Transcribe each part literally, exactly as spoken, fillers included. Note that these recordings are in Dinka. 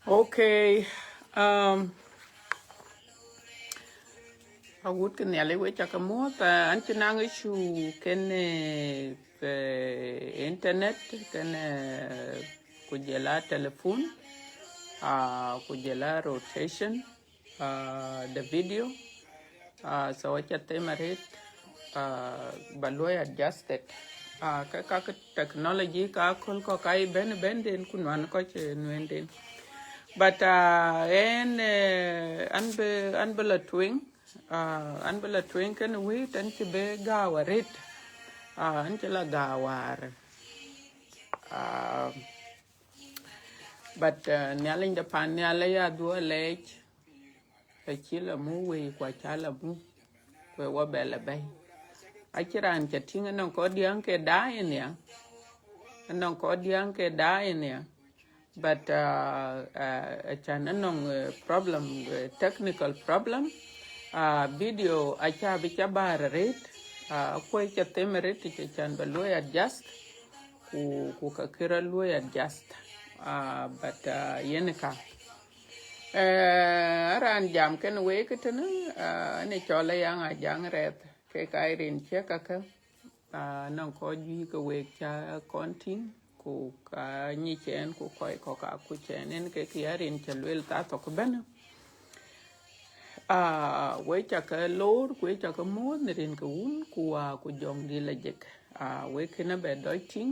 Okay. Um, agut ke Nhialic we cak muɔ̈th, uh, an cï naŋ issue kën, uh, internet, kën, uh, ku jɔl a telephone, uh, ku jɔl a rotation, uh, the video. Uh, so aca them arët, uh, ba luɔi adjusted. Uh, ke ka ke technology ka aköl kɔ̈k ka bɛ̈n bɛ̈nden ku nuan kɔc, eh, nuɛnden. But, uh, en, eh, an bï, an bï la tueŋ, uh, an bï la tueŋ kën wëët, an cï bï gääu arët. Uh, an cï la gääu wäär. Uh, but, uh, Nhialic de pan nhial aya dhuɔ lɛɛc. Acï la muk wei ku aca la muk, ku ë wɔ bɛ la bɛ̈i. Acïn raan ca tïŋ, anɔŋ kɔc diäŋ ke daai nia, anɔŋ kɔc diäŋ ke daai nia. But, uh, uh, acan anɔŋ, uh, problem, uh, technical problem. Uh, video aca bï ca bäär arët, uh, akuɔ̈c ca them arët, acan ba luɔi adjust, ku, ku ka kë rɔt luɔi adjust. Uh, but, uh, yen ka. Eh, raan jam kën wek tënë, ah, ënë cɔl Ayaŋ Ajaŋ Rɛth, kek aa rin ciëk käkë, ah, nɔŋ kɔc juëc ke wek ca kɔn tïŋ, ku ka nyic ɛn, ku kɔc kɔ̈k aa kuc ɛn, en kek ya rin ca luel thaa thok ëbɛ̈n. Ah, wek ca ke loor, ku wek ca ke muɔ̈ɔ̈th në rin ke Wun, ku Wä, ku Jɔŋdït Lajik. Ah, wek kën abɛ dɔc tïŋ,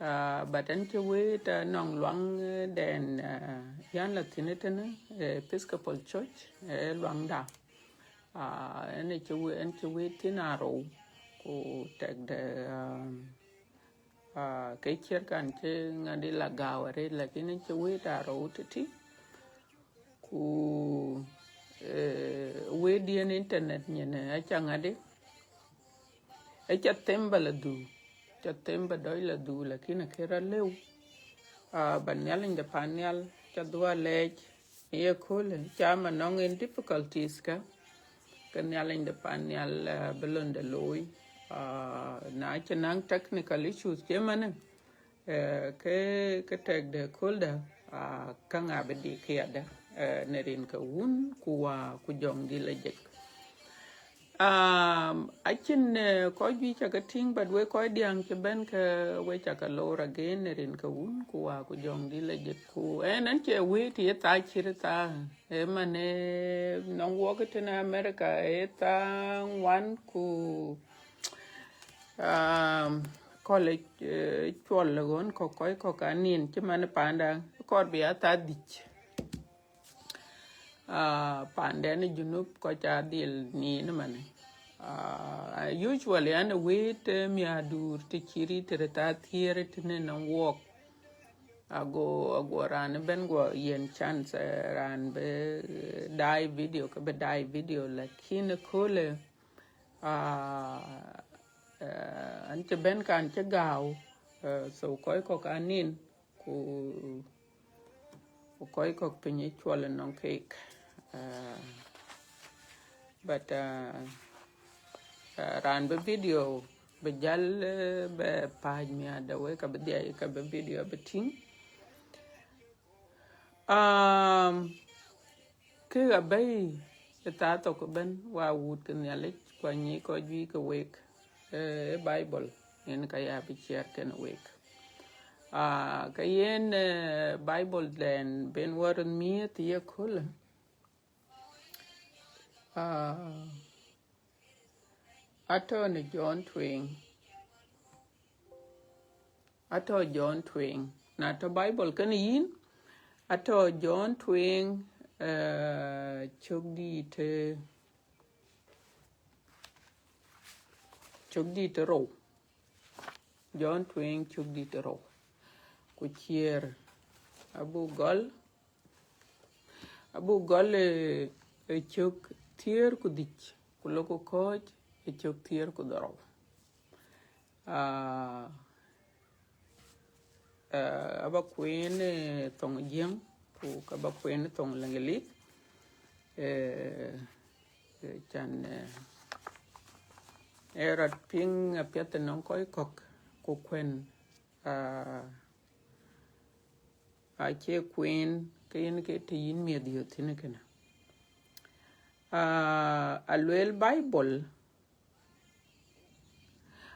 Ah, but an cï wëët, ah, nɔŋ luaŋ, eh, dɛn, ah, yan la thïn tënë, eh, Episcopal Church, eh, luaŋda. Ah, an cï wëët, an cï wëët thïn arou, ku tɛkdɛ, ah, ah, ke ciɛr kan cï ŋadi la gääu arët, lakin an cï wëët arou tëtï. Ku, eh, wëët diɛn internet nyin, eh, aca ŋadi. Aca them ba la dhuk, aca them ba dɔc la dhuk, lakin akë rɔt lëu. Ah, ba Nhialic de pan nhial, ca dhuɔ lɛɛc, ye köölë, ca ma nɔŋ en difficulties kä, ke Nhialic de pan nhial, ah, bï londe looi. Ah, na cï naŋ technical issues cï manë, Eh, ke, ke tɛkdɛ köldä, ah, käŋ abï dik këyadä, eh, në rin ke Wun, ku Wä, ku Jɔŋdït Lajik. Um, acïn, eh, kɔc juëc ca ke tïŋ, but wek kɔc diäŋ cï bɛ̈n ke wek ca ke loor again në rin ke Wun, ku Wä, ku Jɔŋdït Lajik. Ku ɛn, ɛn cie wëët ye thaa cït thaa, ë man, eh, nɔŋ wɔk tënë America, ë thaa ŋuan, ku Um, kɔl, eh, cuɔl ɣön kɔ̈k, kɔc kɔ̈k anin cï man panda, kɔɔr bï a thaa dhïc. Ah, panden ë Junub kɔc aa dhil nin ëmënë. Ah, usually an ë wëët, eh, miäkduur të cï rït tëde thaa thiëër tënë nɔm wuɔk. Ago, ago raan ëbɛ̈n guɔ yiën chance, eh, raan bï, eh, daai video, ke bï daai video, lakin ëköölë, ah, eh, an cï bɛ̈n kan cï gääu, eh, so kɔc kɔ̈k anin, ku, ku kɔc kɔ̈k piny ë cuɔl ënɔŋ keek. Eh, but, eh, eh, raan bï video bï jäl, eh, bɛ pääc miäkde wek, ka bï dhiai, ka bï video bï tïŋ. Um, kek abɛ̈i ë thaa thok ëbɛ̈n, wa wut ke Nhialic, ku anyic kɔc juëc ke wek, eh, ë Bible, yen ka ya bï ciɛɛr kenë wek. Ah, ke yen, eh, Bible den ben wär miëth ye köölë. Ah, atɔ̈ në John tueŋ. Atɔ̈ John tueŋ. Na tɔ̈ Bible kenë yïn, atɔ̈ John tueŋ, eh, cök dït, eh, cök dït rou. John tueŋ cök dït rou. Ku ciɛɛr abuk gɔl, abuk gɔl, eh, eh, cök thiëër ku dhïc, ku lok ku kɔ̈ɔ̈c ë cök thiëër ku dhorou. Ah, eh, aba kueen, eh, thoŋ Jiëŋ, ku ka ba kueen thoŋ Leŋgelith. Eh, eh, can, eh, ee rɔt piŋ apiɛth ënɔŋ kɔc kɔ̈k, ku kuɛ̈n, ah, acie kueen ke yen ke të yïn miëth yök thïn kënë. Ah, aluel Bible,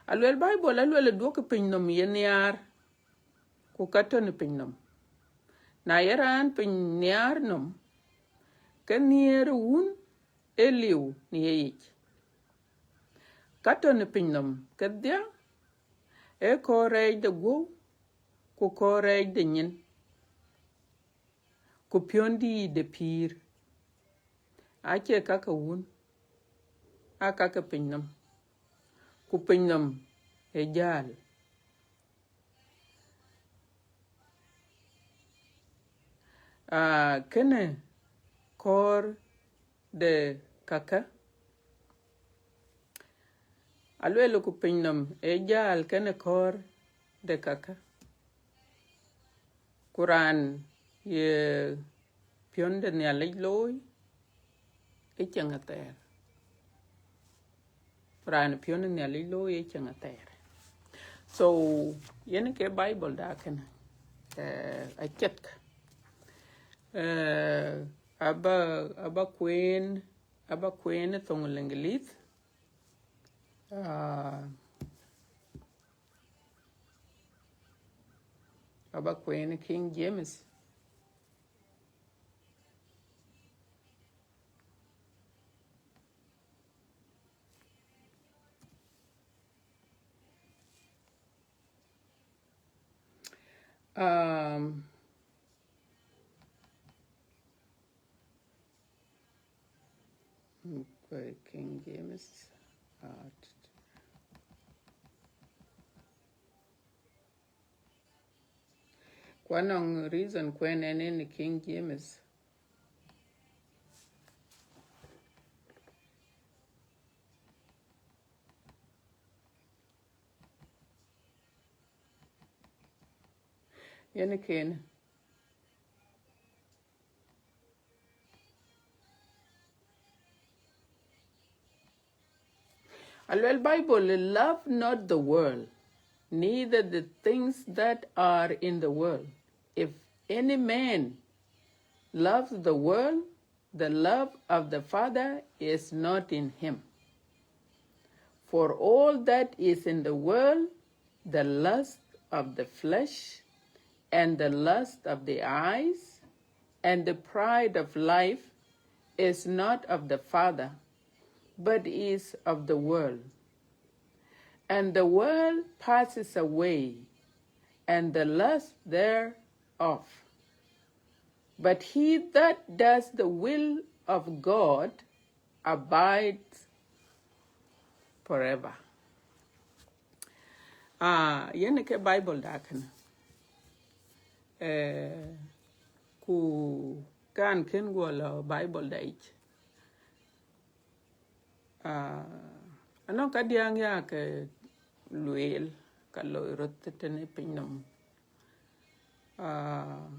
aluel Bible, aluel ë duɔ̈kkë piny nɔm ye nhiaar, ku ka tɔ̈ në piny nɔm. Na ye raan piny nhiaar nɔm, ke nhiëër ë wun ë liu në yeyic. Ka tɔ̈ në piny nɔm kedhia, ee kɔɔr rɛɛc de guɔ̈u, ku kɔɔr rɛɛc de nyin, ku piɔ̈n dïït de pïïr. Acie ka ke wun, aa ka ke piny nɔm, ku piny nɔm ë jääl. Ah, kënë kɔɔr de kakä, aluel ku piny nɔm ë jääl kënë kɔɔr de kakä. Ku raan ye piɔ̈n de Nhialic looi, ë cieŋ athɛɛr. Raan piɔ̈n ë Nhialic looi ë cieŋ athɛɛr. So, yen ke Bible da kënë, eh, aciɛth. Eh, aba, aba kueen, aba kueen thoŋ Leŋgelith. Ah, aba kueen King James. Um, okay, King James. Uh, Ku anɔŋ reason kuɛn ɛn ɛn King James. Yen ken. Aluel Bible, "Love not the world, neither the things that are in the world. If any man loves the world, the love of the Father is not in him. For all that is in the world, the lust of the flesh, and the lust of the eyes, and the pride of life, is not of the Father, but is of the world." And the world passes away, and the lust thereof. But he that does the will of God abides forever. Ah, yen ke Bible da kënë. Eh, ku kan kën guɔ lɔ Bible da yic. Ah, anɔŋ ka diäŋ ya ke lueel ka loi röt tënë piny nɔm. Ah,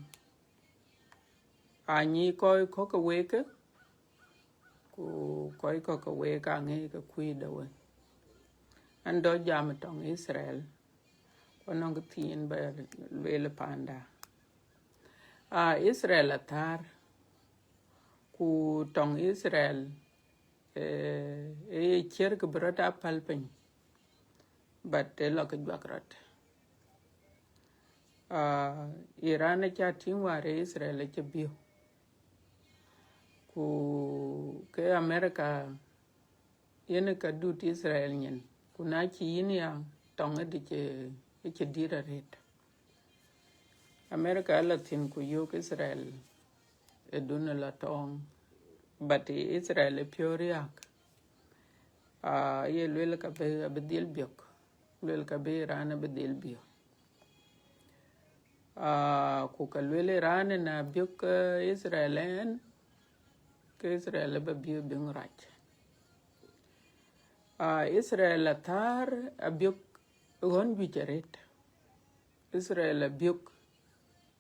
anyi kɔc kɔ̈k ke wek, ku kɔc kɔ̈k ke wek aŋic ke kuiir de we. An dɔ jam tɔŋ Israel, ku anɔŋ kë thiin ba lueel panda. Ah, Israel athäär, ku tɔŋ Israel, eh, ee ye ciɛ̈r ke bï rɔt a päl piny, but ee lɔ ke juak rɔt. Ah, Iran aca tïŋ wäär ë Israel acï biö. Ku ke America yen ka dut Israel nyin. Ku na cï yïn ya tɔŋ ëdï cï, cï dït arëët. America la thïn ku yök Israel ë dun ë la tɔŋ. But Israel ë piɔ̈u riääk. Ah, ye lueel ka bï, abï dhil biök. Lueel ka bï Iran abï dhil biök. Ah, ku ka lueel Iran na biök, eh, Israel ɛn, ke Israel aba biök biŋ rac. Ah, Israel athäär abiök ɣɔn juëc arëët. Israel abiök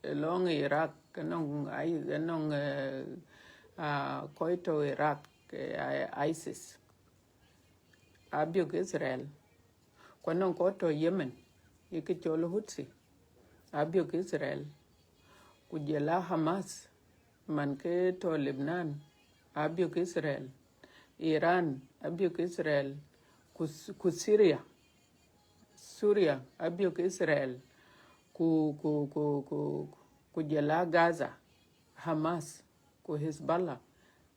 ë lɔŋ Iraq, anɔŋ ai-, anɔŋ, eh, ah, kɔc tɔ̈ Iraq, eh, ISIS. Abiök Israel. Ku anɔŋ kɔc tɔ̈ Yemen, ye kë cɔl Houthi, abiök Israel. Ku jɔl a Hamas, man ke tɔ̈ Lebanon, abiök Israel. Iran, abiök Israel. Ku, ku Syria, Syria, abiök Israel. Ku, ku, ku, ku, ku jɔl a Gaza, Hamas, ku Hezbollah,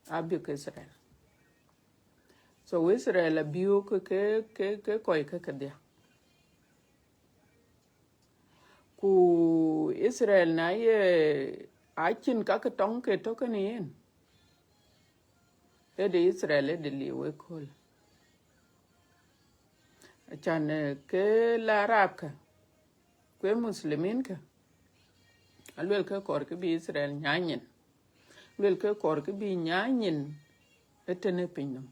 abiök Israel. So Israel abiök ke, ke, ke kɔc ke kedhia. Ku Israel na ye acïn ka ke tɔŋ ke tɔ̈ kenë yen, ëdï Israel ëdï liu ëkööl. Acan, eh, ke la Arab kä, ku ë Muslimin kä, aluel ke kɔɔr ke bï Israel nyaai nyin. Luel ke kɔɔr ke bï nyaai nyin ëtënë piny nɔm.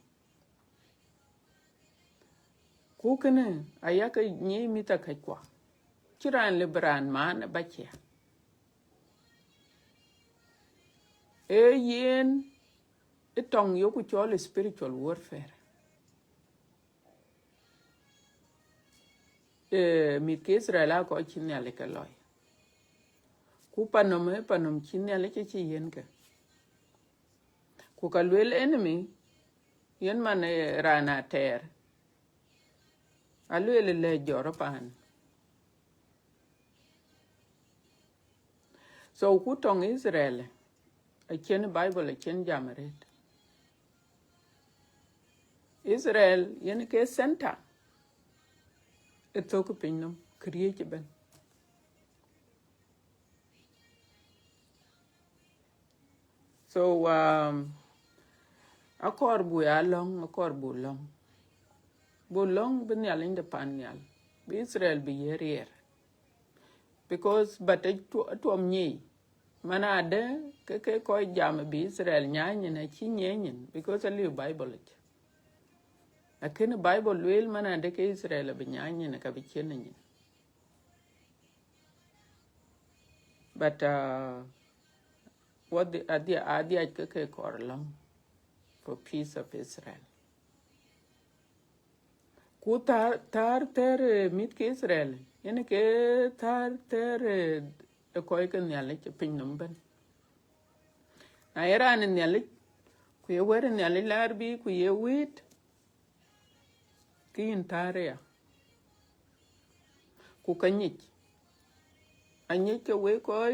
Ku kënë ayak nyic mïth akäckua. Cï raan lëu bï raan maan ë ba cia. Ee yen ë tɔŋ yoku cɔl spiritual warfare. Eh, mïth ke Israel aa kɔc cï Nhialic ke lɔi. Ku panom, eh, panom cï Nhialic cï yiën ke. Ku ka luel enemy, yen man, eh, raan atɛɛr. Aluel lɛ̈k jɔt paan. So ku tɔŋ Israel, acïn Bible, acïn jam arëët. Israel yen ke center ë thök piny nɔm, këriëëc ëbɛ̈n. So, um, akɔɔr bu ya lɔ̈ŋ, akɔɔr bu lɔ̈ŋ. Bu lɔ̈ŋ bï Nhialic de pan nhial, bï Israel bï ye riɛɛr. Because but atuɔm nyic, man adë ke, ke kɔc jam bï Israel nyaai nyin, acï nyic nyin, because aliu Bible yic. Lakini Bible lueel man adë ke Israel abï nyaai nyin, ka bï ciën nyin. But, uh, what the, adhi, adhi ke, ke kɔɔr lɔ̈ŋ for peace of Israel. Ku thäär, thäär thɛɛr, eh, mïth ke Israel, yen ke thäär thɛɛr, eh, ë kɔc ke Nhialic ë piny nɔm ëbɛ̈n. Na ye raan ë Nhialic, ku ye wɛ̈t ë Nhialic laar bï, ku ye wëët, ke yïn thäär aya. Ku ka nyic, anyic ke wek kɔc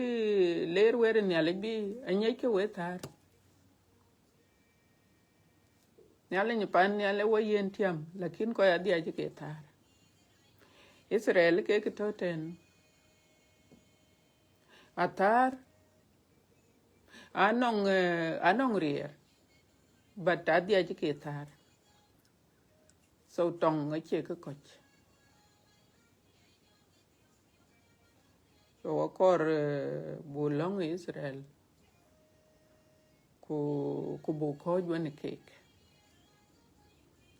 leer wɛ̈t ë Nhialic bï, anyic ke wek thäär. Nhialic pan nhial ë wɔ yiën tiam, lakin kɔc adhiac ke thäär. Israel ke kë tɔ̈ tɛ̈n, athäär, anɔŋ, eh, anɔŋ riɛɛr, but adhiac ke thäär. So tɔŋ acie kë kɔc. So akɔɔr, eh, buk lɔ̈ŋ Israel, ku, ku buk kɔ̈ɔ̈c wën keek.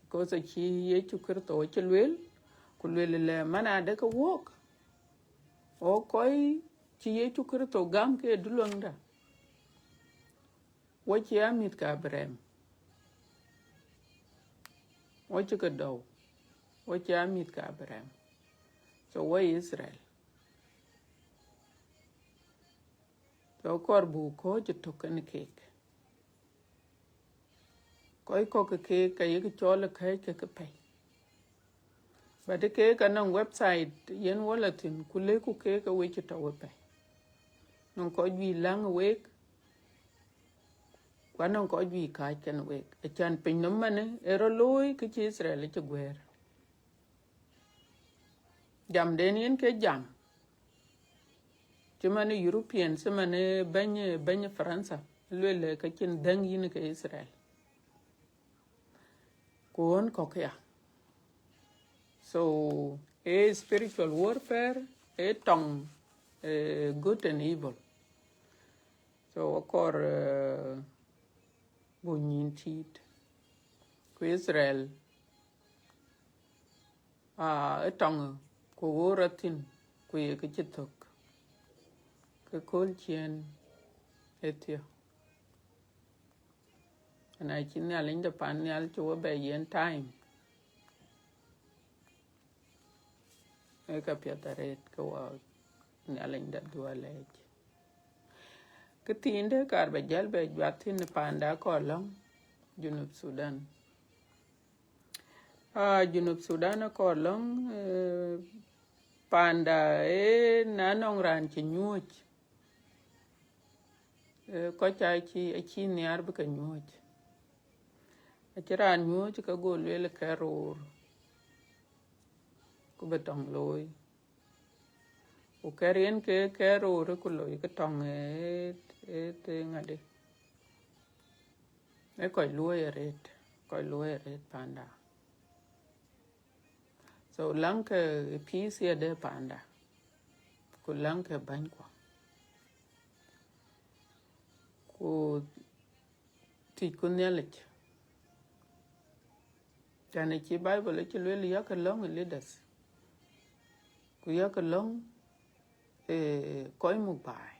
Because acï Yecu Kërtho acï lueel, ku lueel lɛ man adë ke wuɔ̈k, ɣok kɔc cï Yecu Kërtho gäm ke duluäŋda, wo cie amïth ke Abraham, wo cï ke dɔu, wo cie amïth ke Abraham. So wo Israel. So kɔɔr buk kɔ̈ɔ̈c ë tök kenë keek. Kɔc kɔ̈k ke keek ka yek cɔl ë kɛ̈ɛ̈c ke ke pɛ̈i. But keek anɔŋ website yen wɔ la thïn, ku lëkku keek ke wec cï tɔ̈ wepɛ̈i. Nɔŋ kɔc juëc läŋ ë week, ku anɔŋ kɔc juëc kääc kenë week. Acan pinynhom manë ë rɔt looi kë cï Israel cï guëër. Jamden yen ke jam, cï man ë European, cï man ë bɛ̈ny, bɛ̈ny Faransa, lueel ke cïn dhëŋ yïn ke Israel. Ku ɣön kɔ̈k ya. So, ë spiritual warfare, ë tɔŋ, eh, good and evil. So, akɔɔr, eh, buk nyïn tiit. Ku Israel, aa, ë tɔŋ ku ɣöör rɔt thïn, ku ye kë cï thök, ke kööl ciëën ë thiɔ̈k. Na cï Nhialic de pan nhial cï we bɛ yiën time, ee ka piɛth arëët ke wɔ Nhialic de dhuɔ̈k lɛɛc. Kë thiin de kaar bɛ jäl bɛ juath thïn ë panda kɔɔr lɔ̈ŋ Junub Sudan. Ah, Junub Sudan akɔɔr lɔ̈ŋ, eh, panda, eh, na nɔŋ raan cï nyuɔ̈ɔ̈c, eh, kɔc acï, acï nhiaar bï ke nyuɔ̈ɔ̈c. Acï raan nyuɔ̈ɔ̈c ke go lueel ke roor, ku bï tɔŋ looi. Ku kɛ̈r yen ke kɛ̈r roor ku loi ke tɔŋ, eh, eh, të ŋadï. Ee kɔc luɔ̈i arëët, kɔc luɔ̈i arëët panda. So läŋkë peace yedë panda, ku läŋkë bänykuɔ, ku thiëcku Nhialic. Tɛ̈n acï Bible acï lueel yakë lɔ̈ŋ ë leaders, ku yakë lɔ̈ŋ, eh, kɔc muk baai.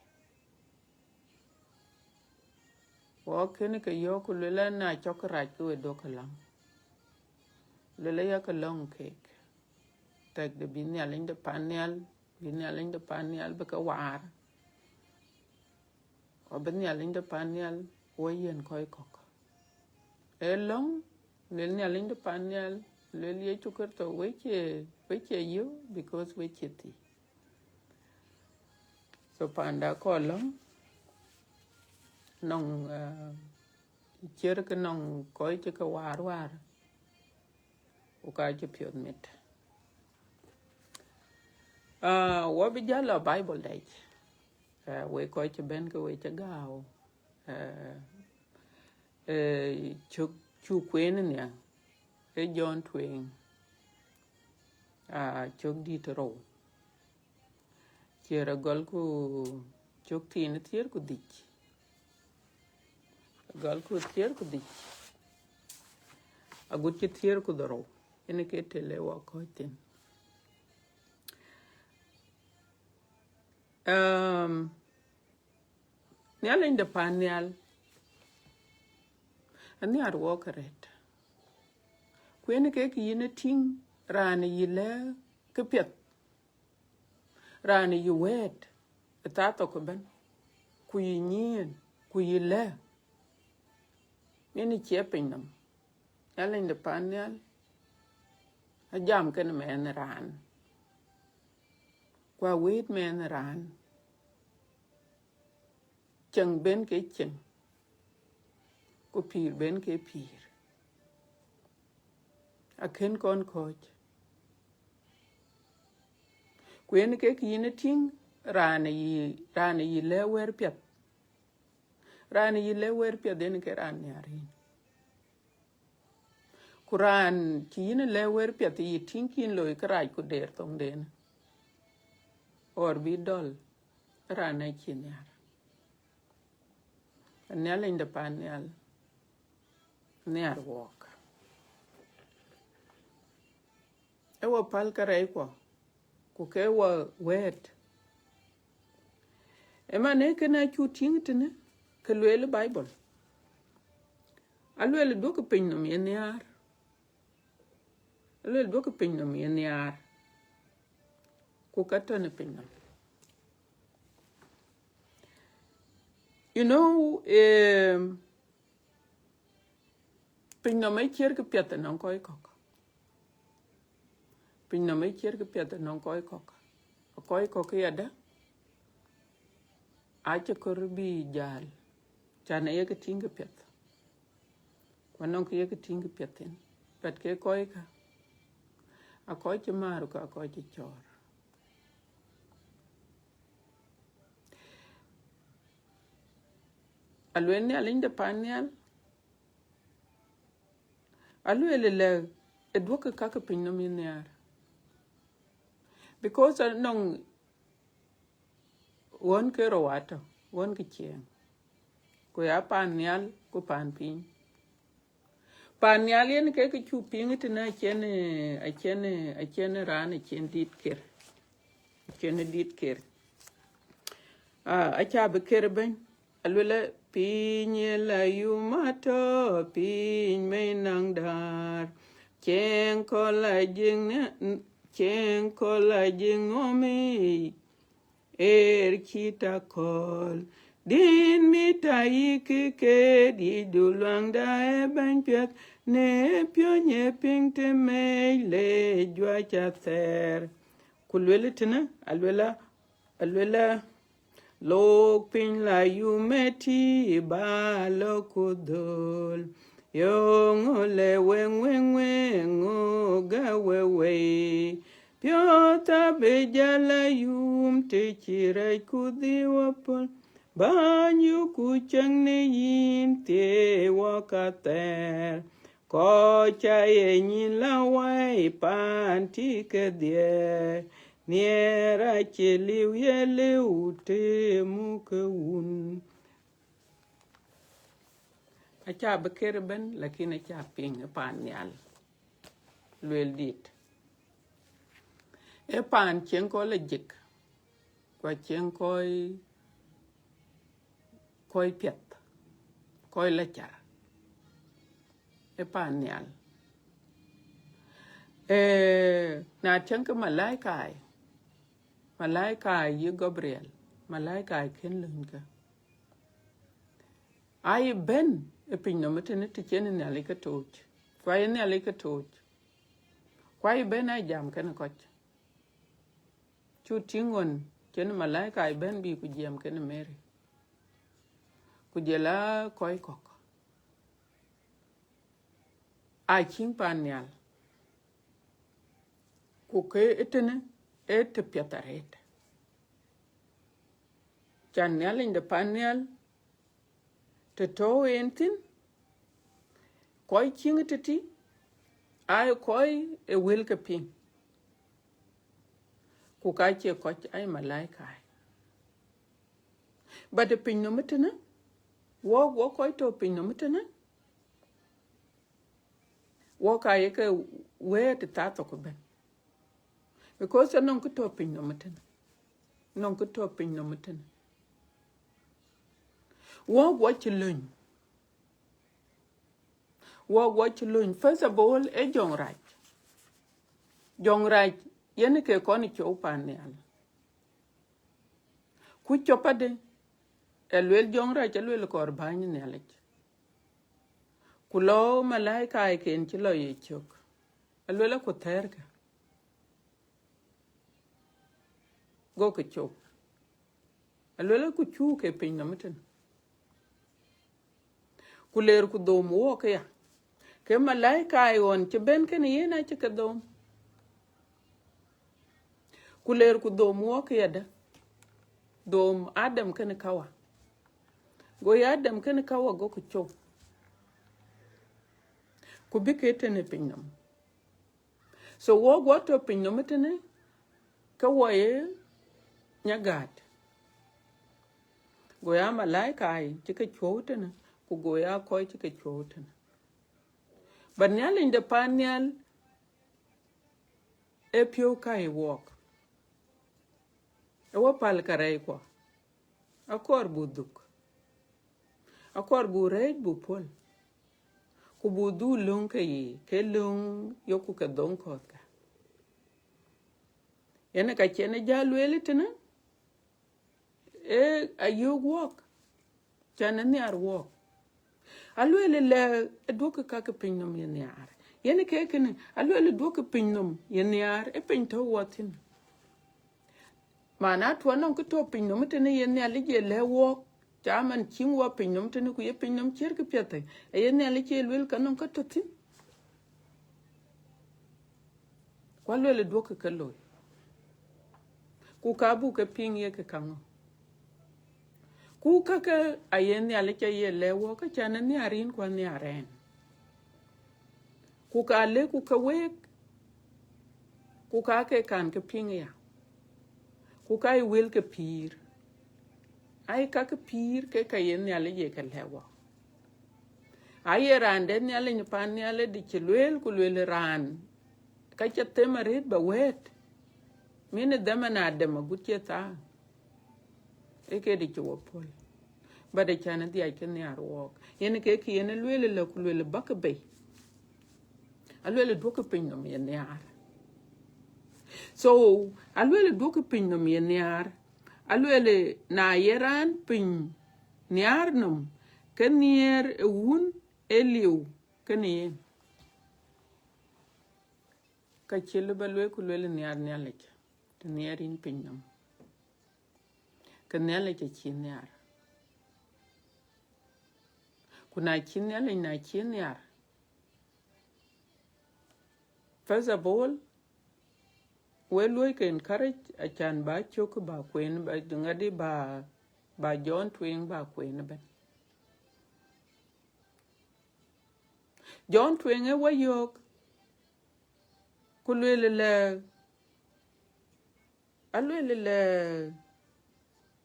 Wɔ kënë ke yɔ̈ɔ̈k ku lueel an, na cɔk rac ke we duɔ̈kkë läŋ. Lueel yakë lɔ̈ŋ keek. Tɛ̈k de bï Nhialic de pan nhial, bï Nhialic de pan nhial bï ke waar. Ku bï Nhialic de pan nhial wɔ yiën kɔc kɔ̈k. Ee lɔ̈ŋ, lueel Nhialic de pan nhial, lueel Yecu Kërtho, we cie, we cie yök, because we cie thii. So panda kɔɔr lɔ̈ŋ, nɔŋ, eh, ciɛ̈r ke nɔŋ kɔc cï ke waar waar, ku ka cï piɔ̈th mit. Ah, wɔ bï jäl lɔ Bible dɛc. Eh, wek kɔc cï bɛ̈n ke we cï gääu. Eh, eh, cök cuk kueen nhial, ee Jɔn tueŋ, ah, cök dït rou. Ciɛ̈r agɔl ku cök thiin thiëër ku dhïc. Agɔl ku thiëër ku dhïc. Agut cï thiëër ku dhorou. Yen ke tël ë wɔ kɔ̈ɔ̈c thïn. Um, Nhialic de pan nhial, anhiaar wɔk arëët. Ku yen ke kë yïn ë tïŋ, raan yï lɛ̈k këpiɛth, raan yï wɛ̈ɛ̈t ë thaa thok ëbɛ̈n, ku yï nyiɛɛn, ku yï lɛ̈k, yen ë cie pinynhom. Nhialic de pan nhial ajam kenë mɛnh raan, ku awëët mɛnh raan. Cieŋ ben ke cieŋ, ku pïïr ben ke pïïr. Akën kɔn kɔ̈ɔ̈c. Ku yen ke kë yïn ë tïŋ, raan ë yï, raan ë yï lɛ̈k wɛ̈t piɛth. Raan ë yï lɛ̈k wɛ̈t piɛth yen ke raan nhiaar yïn. Ku raan cï yïn lɛ̈k wɛ̈t piɛth yï tïŋ kïn loi kërac ku der thoŋden, or bï dɔl, raan ë cï nhiaar. Nhialic de pan nhial, nhiaar wɔɔk. Ee wɔ päl kärɛckuɔ, ku ke wɔ wɛ̈ɛ̈t. Ëmën ee kënë acuk tïŋ tënë, ke lueel Bible. Alueel duɔ̈kkë pinynhom ye nhiaar. Alueel duɔ̈kkë pinynhom ye nhiaar. Ku ka tɔ̈ në pinynhom. You know, um, pinynhom ë ciɛ̈t kë piɛth ënɔŋ kɔc kɔ̈k. Pinynhom ë ciɛ̈t kë piɛth ënɔŋ kɔc kɔ̈k. Kɔc kɔ̈k yadë, acï kɔɔr bï jäl, can ayek tïŋ kë piɛth. Ku anɔŋ kë yek tïŋ kë piɛth thïn. But ke kɔckä, a kɔc cï määr ku a kɔc cï cɔɔr. Alueel Nhialic de pan nhial, alueel ëlä, ë duɔ̈kkë kakë pinynhom ye nhiaar. Because anɔŋ ɣɔ̈n ke rou atɔ̈, ɣɔ̈n ke ciɛɛŋ. Ku ya pan nhial, ku pan piny. Pan nhial yen ke kë cuk piŋ tënë acïn, acïn, acïn raan, acïn dït ker. Acïn dït ker. Ah, aca bï ker bɛ̈ny. Alueel piny la yum atɔ̈, piny mɛi naŋ däär. Cieŋ kɔ̈l la jiŋ, cieŋ kɔ̈l la jiŋ ŋɔmi. Ɣer cït akɔ̈l, dïn mit ayï kë ket, yic du luaŋda ë bɛ̈ny piɛth, në piöny ë piŋ të mec le juac athɛɛr. Ku lueel tënë, alueel, alueel, lok piny la yum ëtï ba lɔ ku dhöl. Yöŋö le weŋ, weŋ, weŋ, ŋö gä we wei. Piɔ̈ɔ̈th abï jäl la yum të cï rɛc ku dhiëëu apɔ̈l. Bäny yuku cäŋ në yïn thiëëi wɔ ka thɛɛr. Kɔc ca ye nyin la wai pan tï kedhie. Nhiɛɛr acï liu ye liu të muk ke wun. Aca bï ker ëbɛ̈n, lakin aca piŋ ë pan nhial. Lueel dït. Ë pan cieŋ kɔc la jik, ku acieŋ kɔc, kɔc piɛth, kɔc la car. Ë pan nhial. Ee, na tiɛŋkë malaika, malaika yï Gabriel, malaika kën lööny ke. Aa ye bɛ̈n ë pinynhom ëtënë të cïn Nhialic ke tooc. Ku aye Nhialic ke tooc. Ku aye bɛ̈n aa jam kenë kɔc. Cu tïŋ ɣɔn cïn malaika ë bɛ̈n bï ku jiɛɛm kenë Mary. Ku jɔl a kɔc kɔ̈k. Aa cieŋ pan nhial. Ku ke ëtënë ee të piɛth arëët. Can Nhialic de pan nhial, të tɔ̈u en thïn, kɔc cieŋ tëtï, aa ye kɔc ë wël ke piŋ. Ku ka cie kɔc, aa ye malaika. But ë pinynhom ëtënë, wɔk, wɔk kɔc tɔ̈ pinynhom ëtënë, wɔk aa ye ke wëët ë thaa thok ëbɛ̈n. Because anɔŋ kë tɔ̈ pinynhom ëtënë. Anɔŋ kë tɔ̈ pinynhom ëtënë. Wɔk, wɔk cï löny. Wɔk, wɔk cï löny. First of all, ee jɔŋrac. Jɔŋrac yen ke kɔn cop pan nhial. Ku cop adï, alueel jɔŋrac, alueel kɔɔr bäny Nhialic. Ku lɔ malaika ken cï lɔ ye cök, alueel aku thɛɛrkë. Gokë cop. Alueel aku cuk ke pinynhom ëtënë. Ku leer ku dhom wɔk ëya. Ke malaika ɣɔn cï bɛ̈n kenë yen acï ke dhom. Ku ler ku dhom wok yadë, dhom Adam kenë Kawa. Go ya Adam kenë Kawa go ku cop, ku bï ke tënë piny nɔm. So wok wɔ tɔ piny nɔm tënë, ke wɔ ye nyagaat. Go ya malaika cï ke cuɔu tënë, ku go ya kɔc cï ke cuɔu tënë. But Nhialic de pan nhial ë piɔ̈u ka ë wok. Ë wɔ pal ka rɛɛc kuɔ. Akɔɔr bu dhuk. Akɔɔr bu rɛɛc bu puɔl. Ku bu dhuk löŋ ke yi, ke löŋ yoku ke dhoŋ kɔ̈th ka. Yen ka cïn ë ja lueel tënë, ee ayök wok, can ë nhiar wok. Alueel lɛ, ë duɔ̈kkë ka ke piny nɔm ye nhiar. Yen ke kënë, alueel duɔ̈kkë piny nɔm ye nhiar, ë piny tɔ̈ wɔ thïn. Man atuɔ nɔŋ kë tɔ̈ piny nɔm tënë ye Nhialic ye lɛ̈k wok, ca man cïŋ wɔ piny nɔm tënë ku ye piny nɔm ciɛ̈r kë piɛth, ë ye Nhialic ye lueel ka nɔŋ ka tɔ̈ thïn. Ku alueel duɔ̈kkë ke looi. Ku ka buk ke piŋ ye ke kaŋö. Ku kakë aye Nhialic aye lɛ̈k wok, ka can ë nhiar yïn ku anhiar ɛn. Ku ka lëkku ke week, ku ka ke kan ke piŋ ya. Ku ka ye wël ke pïïr. Ai, ka ke pïïr ke ka ye Nhialic ye ke lɛ̈k wok. Aye raan de Nhialic pan nhial ë dï cï lueel, ku lueel raan, ka ca them arëët ba wɛ̈ɛ̈t. Min ë dhaman Adam agut cï thaa. Ee këdï cï wɔ puɔl. But ë can ë dhiac ke nhiar wok. Yen ke kë yen ë lueel lë ku lueel bäk bei. Alueel duɔ̈kkë piny nɔm ye nhiar. So, alueel duɔ̈kkë piny nɔm ye nhiar. Alueel na ye raan piny nhiar nɔm, ke nhiɛɛr ë wun ë liu kenë yen. Ka cï lëu ba lueel ku lueel nhiar Nhialic, të nhiɛɛr yïn piny nɔm. Ke Nhialic acï nhiar. Ku na cï Nhialic, na cï nhiar, first of all, we luɔi ke encourage acan ba cök ba kuen, ba ŋadï ba, ba John tueŋ ba kuen ëbɛ̈n. John tueŋ ë wɔ yök, ku lueel lɛ, alueel lɛ,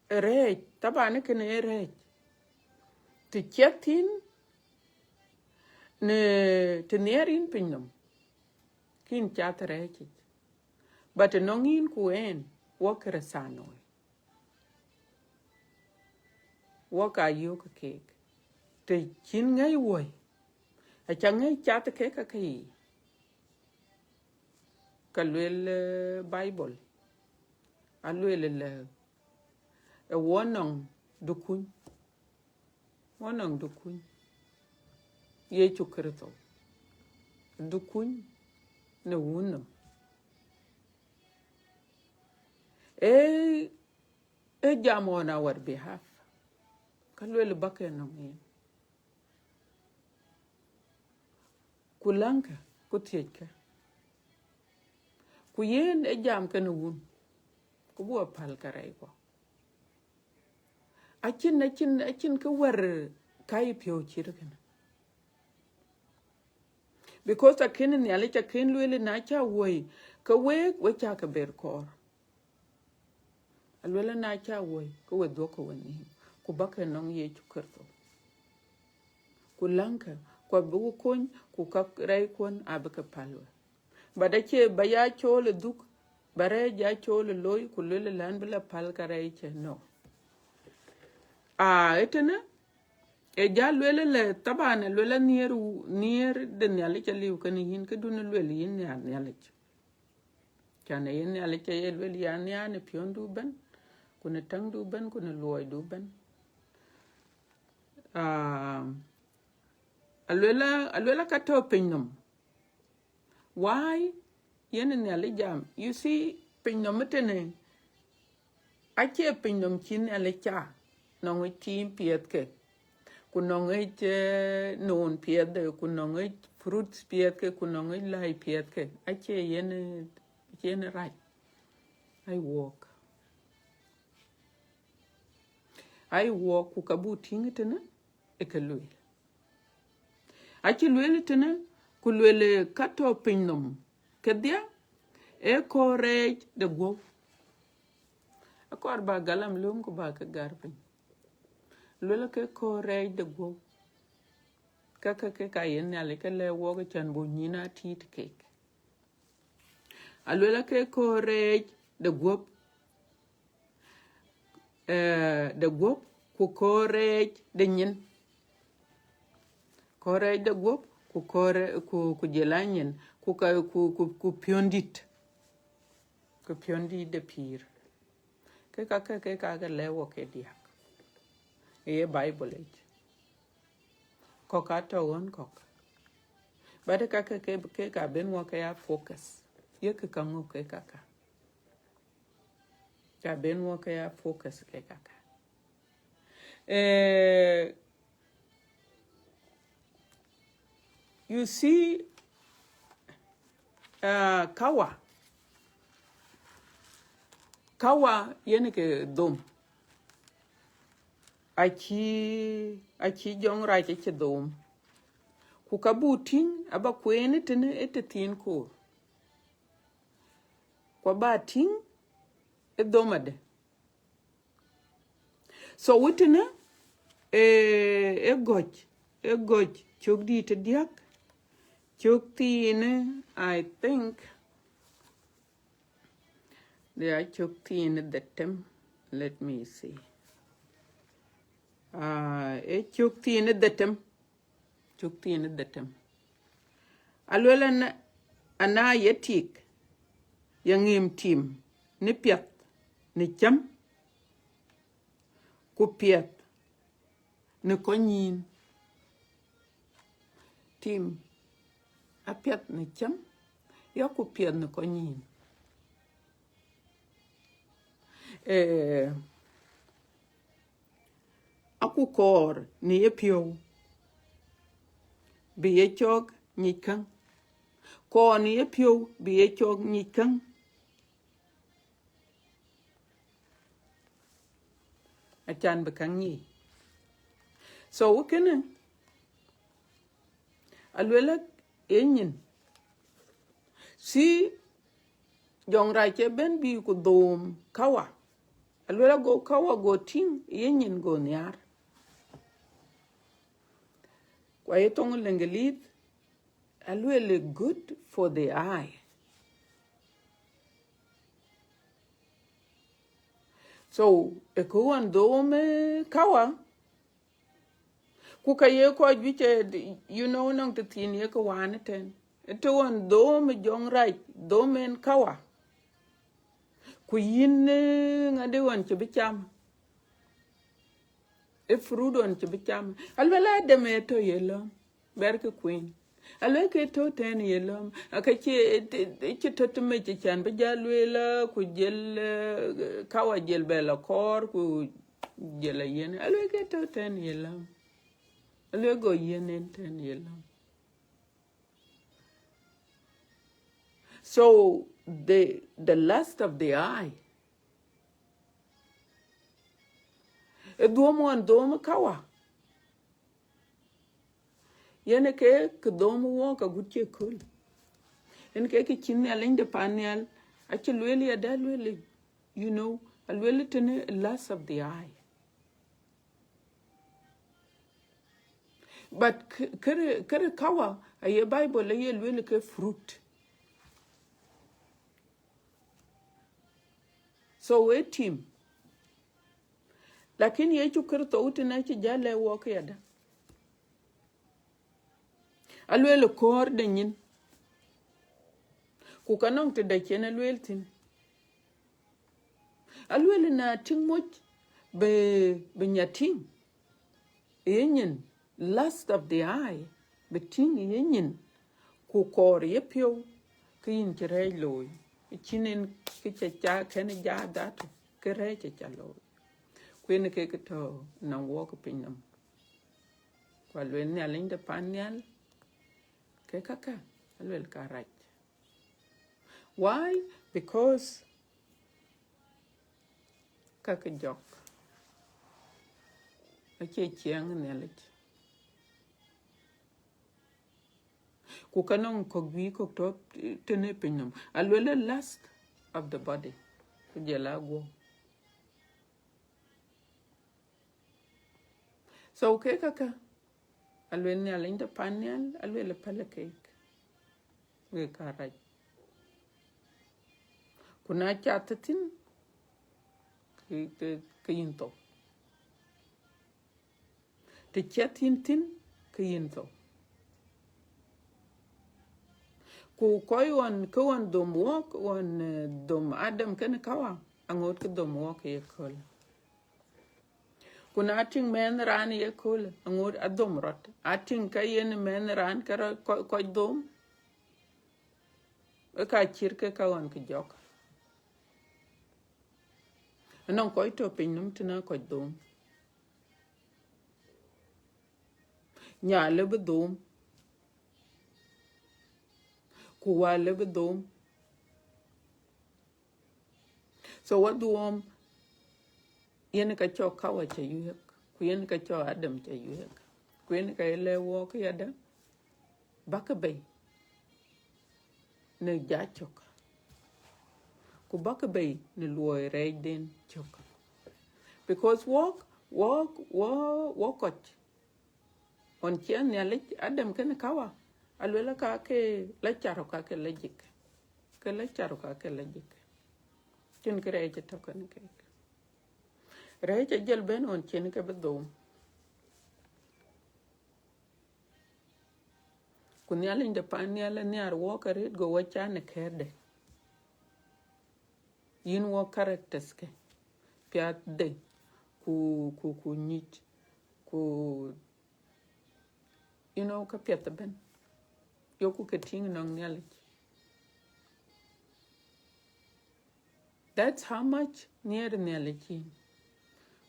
rɛɛc, taban kënë ë rɛɛc. Të ciɛth thïn, në të nhiɛɛr yïn piny nɔm, kïn cath rɛɛc yic. But ënɔŋ yïn ku en, wɔ Kërëthänooi, wɔ ka yök keek. Të cïn ŋɛ̈i wuɔ̈i, aca ŋɛ̈i cath kek ka ke yiic. Ka lueel, eh, Bible, alueel lɛ, ë wɔ nɔŋ dukuny. Wɔ nɔŋ dukuny, Yecu Kërtho, dukuny në wun nɔm. Ee, ee jam on our behalf. Ka lueel bäk ënɔŋ yen. Ku läŋkë, ku thiëckë. Ku yen ë jam kenë wun, ku buk pal ka rɛɛc kuɔ. Acïn, acïn, acïn kë wär ka yï piɔ̈u cït kënë. Because akën Nhialic, akën lueel na ca wuɔ̈i, ke week, we ca ke ber kɔɔr. Alueel na ca wuɔ̈i, ke we dhuɔ̈k ke we nhïïm, ku bäk ënɔŋ Yecu Kërtho. Ku läŋkë, ku abï we kony, ku ka rɛɛc kuɔn abï ke päl we. But acie ba ya cool ë dhuk, ba rɛɛc ya cool ë looi, ku lueel lɛn bï la päl ka rɛɛc cë, no. Ah, ëtënë, ë ja lueel lɛ, taban, ë lueel nhiɛɛr wu-, nhiɛɛr de Nhialic aliu kenë yïn, këdun lueel yïn nhiar Nhialic. Can ë yen Nhialic aye lueel ya nhiaar në piɔ̈ndu ëbɛ̈n, ku në täŋdu ëbɛ̈n, ku në luɔidu ëbɛ̈n. Ah, alueel, alueel ka tɔ̈ piny nɔm. Why? Yen Nhialic jam. You see, piny nɔm ëtënë, acie piny nɔm cï Nhialic ca, nɔŋ ë tiim piɛthke, ku nɔŋ ë, eh, noon piɛthde, ku nɔŋ ë fruits piɛthke, ku nɔŋ ë läi piɛthke. Acie yen, eh, yen rac. Ai wuɔk. Ai wuɔk, ku ka buk tïŋ ë tënë, ë ke lueel. Acï lueel ë tënë, ku lueel ë ka tɔ̈ piny nɔm kedhia, ee kɔɔr rɛɛc de guɔ̈p. Akɔɔr ba galam lööm ku ba ke gär piny. Lueel ke kɔɔr rɛɛc de guɔ̈p. Ka, ka, ke ka yen Nhialic ke lɛ̈k wuɔk ë cän buk nyïn aa tiit keek. Aluel ake kɔɔr rɛɛc de guɔ̈p, eh, de guɔ̈p, ku kɔɔr rɛɛc de nyin. Kɔɔr rɛɛc de guɔ̈p, ku kɔɔr rɛ-, ku, ku jël a nyin, ku ka, ku, ku, ku piɔ̈ndït. Ku piɔ̈ndït de pïïr. Ke ka ke, ke ka ke lɛ̈k wɔ ke diäk. Ye Bible yic. Kɔ̈k ka tɔ̈ ɣön kɔ̈k. But ka ke, ke, ke ka ben wɔ ke ya focus. Ye ke ka ŋö ke ka ka. Ka ben wɔ ke ya focus ke ka ka. Eh, you see, uh, kawa. Kawa yen ke dhom. Acï, acï jɔŋrac acï dhom. Ku ka buk tïŋ, aba kueen ë tënë ë tëthiin koor. Ku aba tïŋ ë dhom adë. So witënë, eh, ë gɔ̈c, ë gɔ̈c cök dït ë diäk, cök thiinë, I think, they are cök thiinë dhetem. Let me see. Ah, ë cök thiinë dhetem. Cök thiinë dhetem. Aluel ana, ana ye tik, ye ŋiim tim në piɛth në cäm, ku piɛth në kɔc nyïn. Tim apiɛth në cäm, ya ku piɛth në kɔc nyïn. Eh, aku kɔɔr në yepiɔ̈u bï ye cɔk nyic käŋ. Kɔɔr në yepiɔ̈u bï ye cɔk nyic käŋ. Acan bï käŋ nyic. So, wëkënë, aluelë ye nyin. See, jɔŋrac ë ben bï ku dhom kawa. Aluel ago kawa go tïŋ, ye nyin go nhiaar. Ku aye thoŋ Lëŋgëlith, aluel good for the eye. So, ë kë ɣɔn dhom, eh, kawa, ku ka ye kɔc juëc, eh, you know, nɔŋ tëthiin ye kë waan ëtɛ̈n. Ë të ɣɔn dhom ë jɔŋrac, dhom en kawa. Ku yïn, eh, ŋadï ɣɔn cï bï cam. Ë fruit ɣɔn cï bï cam. Aluel Adam ë tɔ̈ ye lɔ̈m. Bɛ̈rkë kueen. Aluel ke tɔ̈ tɛ̈n ye lɔ̈m. Aka cï, cï tɔ̈ të mec cï can bï jal lueel, ku jël, eh, kawa jël bɛ la kɔɔr, ku jël a yen. Aluel ke tɔ̈ tɛ̈n ye lɔ̈m. Aluel go yen en tɛ̈n ye lɔ̈m. So the, the lust of the eye, ë dhuɔ̈m ɣɔn dhom kawa. Yen ë ke kë dhom wuɔk agut cï kööl. Yen ke kë cï Nhialic de pan nhial, acï lueel ya dä lueel, you know, alueel tënë lust of the eye. But kë-, kënë, kënë kawa, aye Bible aye lueel ke fruit. So we tim. Lakin Yecu Kritho wutïn acï jal lɛ̈k wuɔk yadä. Alueel kɔɔr de nyin. Ku ka nɔŋ tëde cïn alueel thïn. Alueel na tïŋ moc bï, bï nya tïŋ ë ye nyin, lust of the eye, bï tïŋ ë ye nyin, ku kɔɔr ë yepiɔ̈u, ke yïn cï rɛɛc looi. Cïn en kë ca, ca kën ja dhatu, ke rɛɛc aca looi. Ku yen ke kë tɔ̈ nɔŋ wuɔk ë piny nɔm. Ku alueel Nhialic de pan nhial, ke kakë, alueel ka rac. Why? Because Ka ke jɔk, acie ciɛɛŋ Nhialic. Ku ka nɔŋ kɔ̈k juëc kɔ̈k tɔ̈ tënë piny nɔm, aluel ë lust of the body, ku jɔl a guɔ̈p. So ke kaka, aluel Nhialic de pan nhial, aluel ë päl keek, wek ka rac. Ku na cath thïn, ke, ke, ke yïn thou. Të ciɛth yïn thïn, ke yïn thou. Ku kɔc ɣɔn, ke ɣɔn dhom wɔɔk, ɣɔn, eh, dhom Adam kenë Kawa, aŋoot ke dhom wɔɔk ye kööl. Ku na tïŋ mɛnh raan ye kööl, aŋoot adhom rɔt. Atïŋ ke yen mɛnh raan ke rɔ-, kɔc, kɔc dhom, ë ka cït ke ka ɣɔn ke jɔk. Anɔŋ kɔc tɔ̈ piny nɔm tënë kɔc dhom. Nya lë bï dhom, ku wa lë bï dhom. So wa dhuɔɔm, yen ka cɔk Kawa ca yuëk, ku yen ka cɔk Adam ca yuëk, ku yen ka ye lɛ̈k wɔɔk yadë, bäk bei në jai cök, ku bäk bei në luɔi rɛɛcden cök. Because wɔɔk, wɔɔk, wɔɔk, wɔɔk kɔc ɣɔn ciɛɛŋ Nhialic, Adam kenë Kawa, aluel ka ke la carou ka ke la jik. Ke la carou ka ke la jik. Cïn kë rɛɛc ë tɔ̈ kenë keek. Rɛɛc ajɔl bɛ̈n ɣɔn cïn ke bï dhom. Ku Nhialic de pan nhial anhiar wɔɔk arëët, go wa cak në kɛ̈ɛ̈tde. Yïn wɔɔk characters ke, piathde, ku, ku, ku nyic, ku, you know, ka piɛth ëbɛ̈n. Yoku ke tïŋ nɔŋ Nhialic. That's how much nhiɛɛr Nhialic yïn.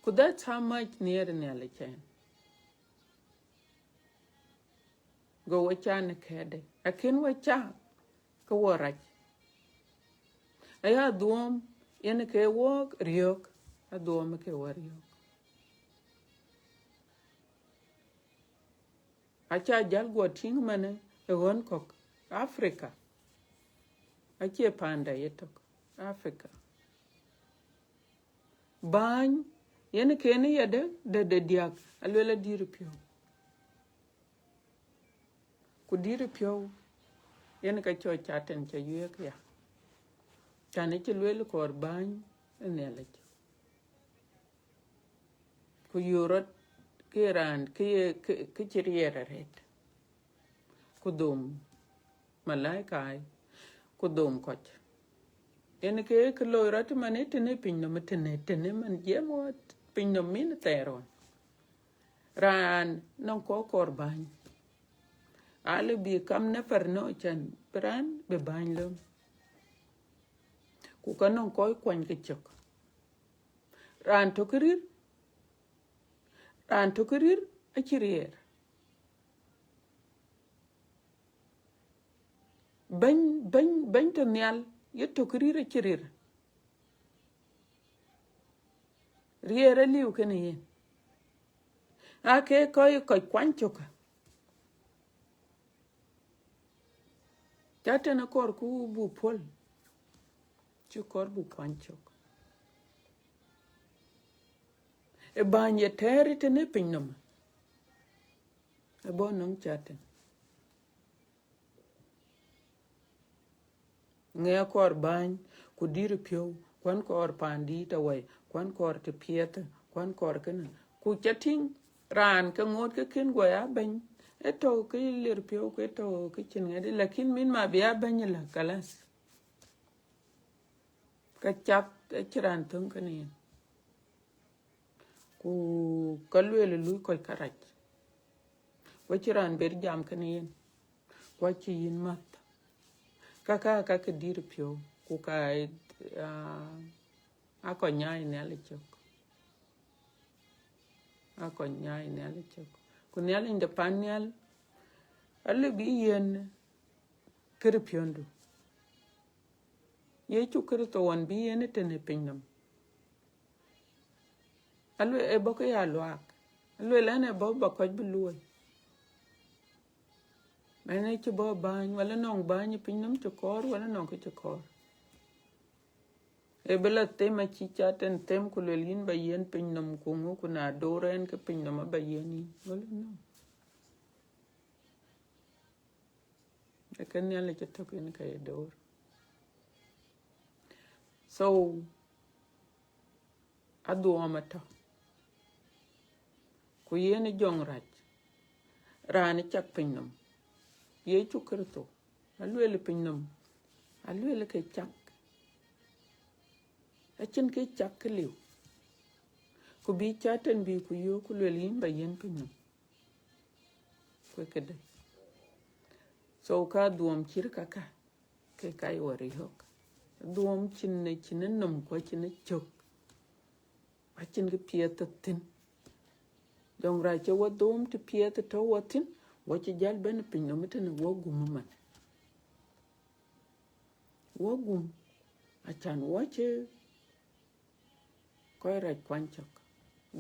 Ku that's how much nhiɛɛr Nhialic ɣɛn. Go wa cak në kɛ̈ɛ̈tde. Akën wa cak ke wa rac. Aya dhuɔɔm, yen ke wɔɔk riɔ̈ɔ̈k, adhuɔɔm ke wa riɔ̈ɔ̈k. Aca jäl guɔ tïŋ manë ë ɣän kɔ̈k Africa. Acie panda yetök, Africa. Bäny, yen kënë yadë, de, de diäk, aluel adït piɔ̈u. Ku dït piɔ̈u, yen ka cɔk Catan ca yuëk ya. Cän ë cï luel kɔɔr bäny ë Nhialic. Ku yöök rɔt ke raan, ke ye, ke, ke cï riɛɛr arëët. Ku dhom malaika, ku dhom kɔc. Yen ke, ke loi rɔt man ë tënë piny nɔm, tënë, tënë man jiɛɛm wɔ piny nɔm min thɛɛr ɣɔn. Raan nɔŋ kɔc kɔɔr bäny. Alë bï kam nafar nɔ̈k cän bï raan bï bäny lööm. Ku ka nɔŋ kɔc kuany ke cök. Raan tök ë rïr, raan tök ë rïr acï riɛɛr. Bɛ̈ny, bɛ̈ny, bɛ̈ny tɔ̈ nhial, yetök ë rïr acï riɛɛr. Riɛɛr aliu kenë yen. Aa ke kɔc, kɔc kuany cök. Catan akɔɔr ku buk puɔ̈l. Cï kɔɔr buk kuany cök. Ë bäny ye tɛ̈ɛ̈r ë tënë piny nɔm. Ë bɔ̈ nɔŋ Catan. Ŋɛk kɔɔr bäny, ku dït piɔ̈u, kuan kɔɔr pandït awai, kuan kɔɔr të piɛth, kuan kɔɔr kënë. Ku ca tïŋ raan ke ŋoot ke kën guɔ ya bɛ̈ny, ë tɔ̈ ke lir piɔ̈u, ke tɔ̈ ke cïn ŋɛ̈t, lakin min ma bï ya bɛ̈ny ëlä, kalas. Ka cath acï raan thöŋ kenë yen. Ku ka lueel ë luui kɔc kärac. Ku acï raan ber jam kenë yen. Ku acï yïn mäth. Ka, ka, ka ke dït piɔ̈u. Ku ka, ah, a kɔc nyaai Nhialic cök. A kɔc nyaai Nhialic cök. Ku Nhialic de pan nhial, alë bï yen kërë piɔ̈ndu. Yecu Kërtho ɣɔn bï yen ë tënë piny nɔm. Aluel, ë bɔ̈ ke ya luaak. Aluel, ɣɛn ë bɔ̈ ba kɔc bï luɔ̈i. Ɣɛn ë cï bɔ̈ bääny, wala nɔŋ bääny ë pinynɔm cï kɔɔr, wala nɔŋ kë cï kɔɔr. Ë bï la them acï Catan them, ku luel, yïn ba yiɛ̈n pinynɔm, ku ŋö, ku na door ɣɛn ke pinynɔm aba yiɛ̈n yïn. Wala nɔŋ. Ee kë Nhialic ë tök yen ka ye door. So, adhuɔɔm atɔ̈. Ku yen ë jɔŋrac, raan ë cak pinynɔm. Yecu Kërtho, aluel pinynɔm, aluel ke cak. Acïn kë cak kë liu. Ku bï Catan bï ku yöök, ku luel, yïn ba yiɛ̈n pinynɔm. Ku ee këde. So, ka dhuɔɔm cït kakë, ke ka ye wär yök. Dhuɔɔm cïn, cïn ë nɔm ku acïn ë cök. Acïn kë piɛth tɔ̈ thïn. Jɔŋrac cï wɔ dhuɔɔm të piɛth tɔ̈ wɔ thïn, wɔ cï jäl bɛ̈n pinynɔm tënë wɔ gum ëmën. Wɔ gum, acan wɔ cï kɔc rac kuany cök,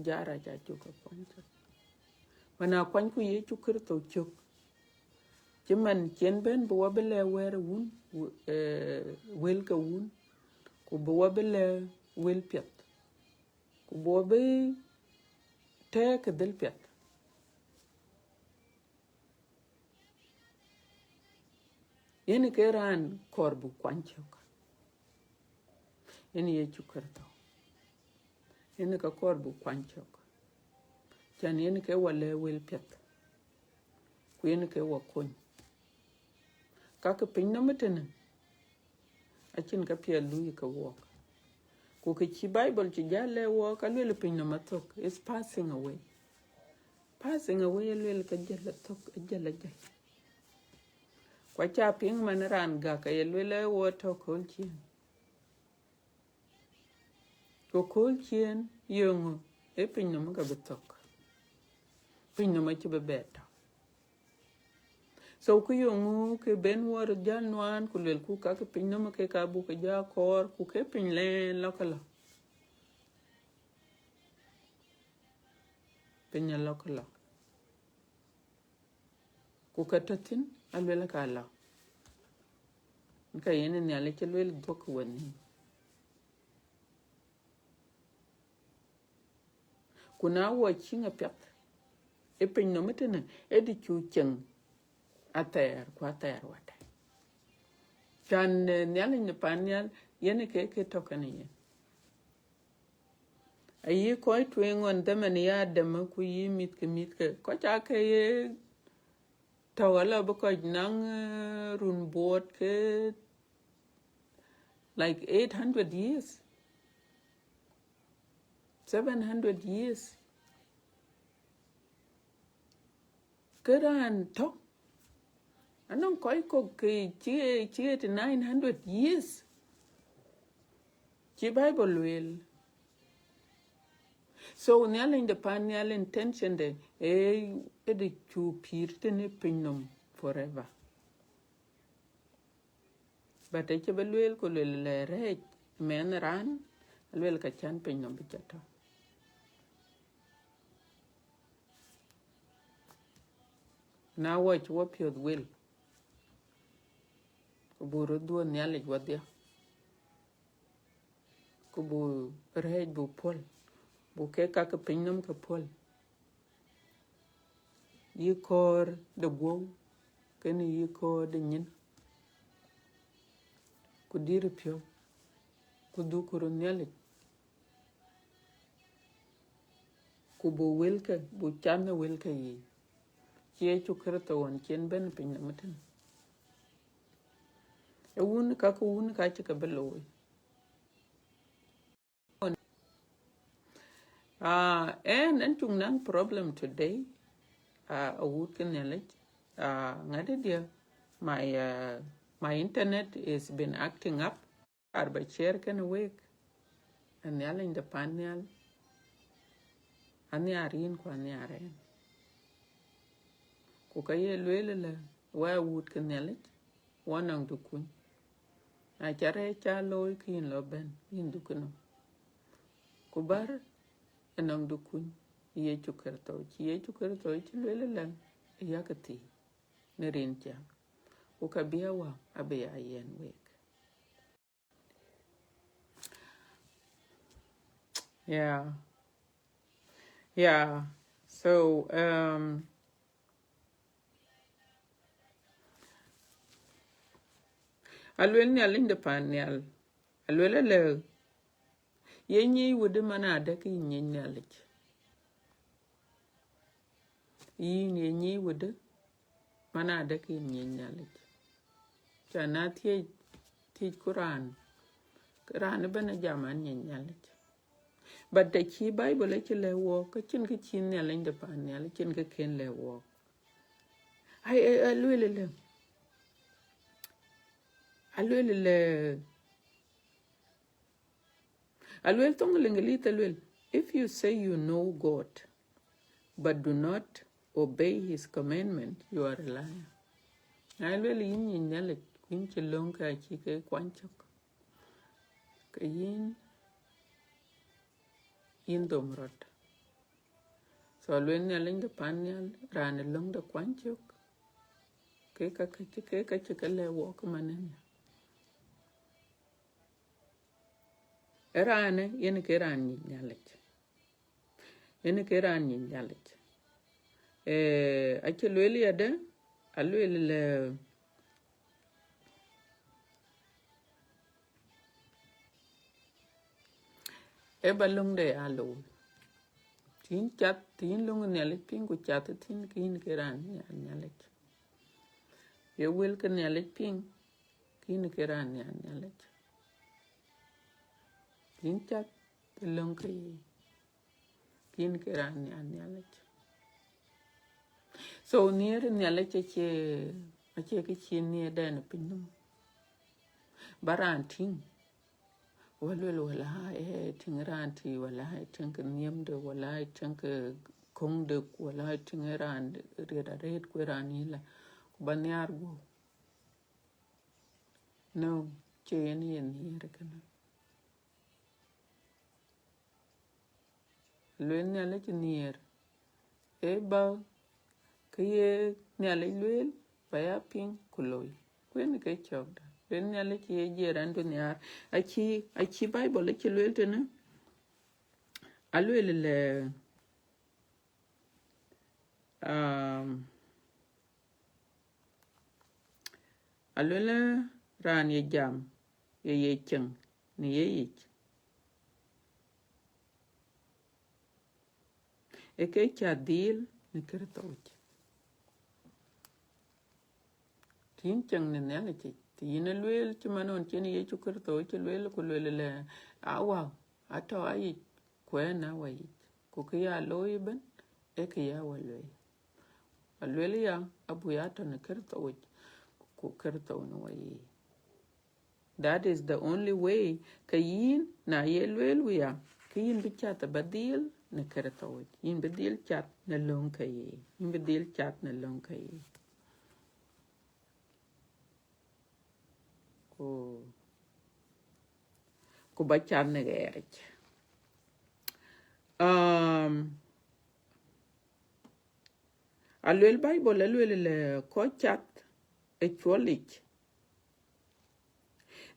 ja rac acuk ke kuany cök. Wën a kuanyku Yecu Kërtho cök, cï man cïn bɛ̈n bï wɔ bï lɛ̈k wɛ̈ɛ̈r ë wun, w-, eh, wël ke wun, ku bï wɔ bï lɛ̈k wël piɛth, ku bï wɔ bï tɛ̈ɛ̈k ke dhël piɛth. Yen ke raan kɔɔr bï kuany cök. Yen Yecu Kërtho. Yen ka kɔɔr bï kuany cök. Can yen ke wɔ lɛ̈k wël piɛth. Ku yen ke wɔ kony. Ka ke pinynɔm ëtënë, acïn ka piɛth lui ke wɔɔk. Ku kë cï Bible cï jäl lɛ̈k wɔɔk, aluel pinynɔm athök, is passing away. Passing away aluel ka jäl athök, ajäl ajäl. Ku aca piŋ man raan gäk, aye luel ë wɔ tɔ̈ kööl ciëën. Ku kööl ciëën yeŋö? Ee pinynɔm ka bï thök. Pinynɔm acï bï bɛɛr tɔ̈. So, ku yeŋö ke ben wɔ röt jäl nuan, ku luelku ka ke pinynɔm ke ka buk ke ja kɔɔr, ku ke piny lɛɛn lɔ ke lɔ. Piny alɔ ke lɔ. Ku ka tɔ̈ thïn, aluel ka lɔ. Ka yen Nhialic cï luel dhuɔ̈k wën. Ku na wɔ ciëŋ apiɛth, ë pinynɔm ëtënë, ë dï cu cieŋ athɛɛr, ku athɛɛr wadë. Can, eh, Nhialic në pan nhial, yen ke, ke tɔ̈ kenë yen. Ayï kɔc tueŋ ɣɔn dhaman ya Adam, ku yï mïthke, mïthke. Kɔc aake ye tɔ̈u alɔ bï kɔc naŋ, eh, run buɔɔt ke, like, eight hundred years, seven hundred years. Ke raan tɔ̈, anɔŋ kɔc kɔ̈k ke cï, cï eighty nine hundred years, cï Bible lueel. So, Nhialic de pan nhial intention de, ee, ë dï cu pïïr tënë pinynɔm forever. But acï bï lueel ku lueel lɛ rɛɛc mɛnh raan, alueel ka cän pinynɔm bï jɔ tɔ̈. Na wɔ cï wɔ piɔ̈th wel, ku buk röt dhuɔ̈k Nhialic wɔdhia, ku buk rɛɛc buk puɔ̈l, buk kek ka ke pinynɔm ke puɔ̈l, yï kɔɔr de guɔ̈u, kenë yï kɔɔr de nyin, ku dïïr piɔ̈u, ku dhukku röt Nhialic, ku buk wëlke, buk cath në wëlke yiic, cï Yecu Kërtho ɣɔn cï en bɛ̈n pinynɔm ëtënë. Ee wun, ka ke wun ka cï ke bï looi. Ah, ɣɛn, ɣɛn cuk naŋ problem today. Ah, awut ke Nhialic. Ah, ŋadï dia, my, uh, my internet is been acting up. Arba share kenë wek. Ë Nhialic de pan nhial, anhiar yïn ku anhiar ɣɛn. Ku ka ye lueel ëlë, wek awut ke Nhialic, wɔ nɔŋ duk kuny. Na ca rɛɛc ca looi, ke yïn lɔ bɛ̈n, yïn duk kënɔm. Ku bär ënɔŋ de kuny Yecu Kërtho, cï Yecu Kërtho cï lueel ëlä, yak thii në rin ciɛɛŋ, ku ka bï Awäu abï ya yiɛ̈n week. Yeah. Yeah. So, um, aluel Nhialic de pan nhial, aluel ëlä, ye nyic wëdë man adë ke yïn nyic Nhialic. Yïn ye nyic wëdë man adë ke yïn nyic Nhialic. Ca na thiëc, thiëc ku raan, raan ëbɛ̈n ajam an nyic Nhialic. But të cï Bible acï lɛ̈k wɔɔk, ke cïn kë cï Nhialic de pan nhial, cïn kë kën lɛ̈k wɔɔk. Ai, ai, aluel ëlä, aluel ëlä, aluel thoŋ Liŋlith aluel, "If you say you know God, but do not obey his commandment, you are a liar." Na luel yïn nyic Nhialic, ku yïn cï löŋ ke acï ke kuany cök, ke yïn, yïn dhom rɔt. So luel Nhialic de pan nhial, raan ë löŋ de kuany cök, ke ka, ke cï, ke ka cï ke lɛ̈k wɔɔk man ënë. Ë raanë, yen ke raan nyic Nhialic. Yen ke raan nyic Nhialic. Eh, acï lueel yadë, aluel ëlä, ë ba löŋde ya looi. Të yïn cath, të yïn löŋ Nhialic piŋ ku cath thïn, ke yïn ke raan nyic Nhialic. Ye wël ke Nhialic piŋ, ke yïn ke raan nyic Nhialic. Të yïn cath, të löŋ ke yï, ke yïn ke raan nyic Nhialic. So nhiëër Nhialic acie, acie kë cï nhiëër dɛn ë piny nɔm. Ba raan tïŋ, wa luel, wala, eh, tïŋ raan tï, wala, eh, tïŋ ke nhiëmde, wala, eh, tïŋ ke köŋde, wala, eh, tïŋ raan riɛt arëët, ku raan yïla, ku ba nhiaar guɔ̈p. No, cie yen ye nhiëër kënë. Luel Nhialic nhiëër, ee ba kë ye Nhialic lueel, ba ya piŋ ku looi. Ku yen ke cɔɔkda. Luel Nhialic ye jiɛɛr raan du nhiaar. Acï, acï Bible acï lueel tënë, aluel ëlä, um, aluel ë raan ye jam, ye ye cieŋ në ye yic, ee ke ca dhil në Kërtho yic. Të yïn cieŋ në Nhialic yic, të yïn ë lueel cï man ɣɔn cïn Yecu Kërtho cï lueel, ku lueel ëlä, Awäu atɔ̈ ayic, ku ɣɛn aa wayic, ku kë ya looi ëbɛ̈n, ee kë ya wa lueel. Aluel ya, abuk ya tɔ̈ në Kërtho yic, ku Kërtho në wayic. That is the only way. Ke yïn, na ye lueel wia, ke yïn bï cath aba dhil në Kërtho yic. Yïn bï dhil cath në löŋ ke ye. Yïn bï dhil cath në löŋ ke ye. Ku, ku ba cath në ɣɛɛric. Um, aluel Bible, aluel ëlä, kɔc cath ë cuɔlic,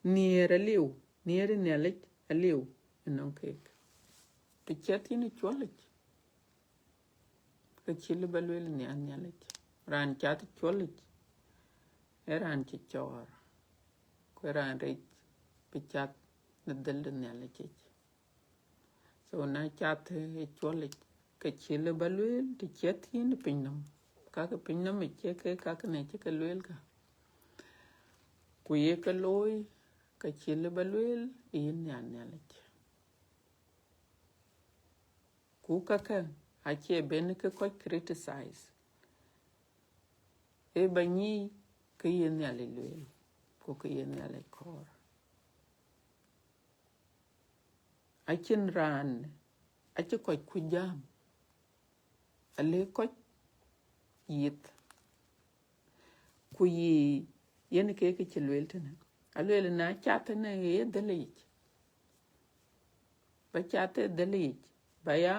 nhiëër aliu, nhiëër ë Nhialic aliu ënɔŋ keek. Të cath yïn ë cuɔlic, ke cï lëu ba lueel nhial Nhialic. Raan cath ë cuɔlic, ee raan cï cɔɔr, ku ee raan rec bï cath në dhël de Nhialic yic. So na cath ë cuɔlic, ke cï lëu ba lueel të ciɛth yïn ë piny nɔm. Ka ke piny nɔm ë cie ke, ka ke ne cï ke lueel ka, ku ye ke looi, ke cï lëu ba lueel yïn nhial Nhialic. Ku kakë acie ben ke kɔc criticize. Ee ba nyic kë ye Nhialic lueel, ku kë ye Nhialic kɔɔr. Acïn raan, acï kɔc kuc jam, ale kɔc yith. Ku yï, yen ke kë cï lueel tënë. Alueel na cath ënë ye dhël yic, ba cath ë dhël yic, ba ya,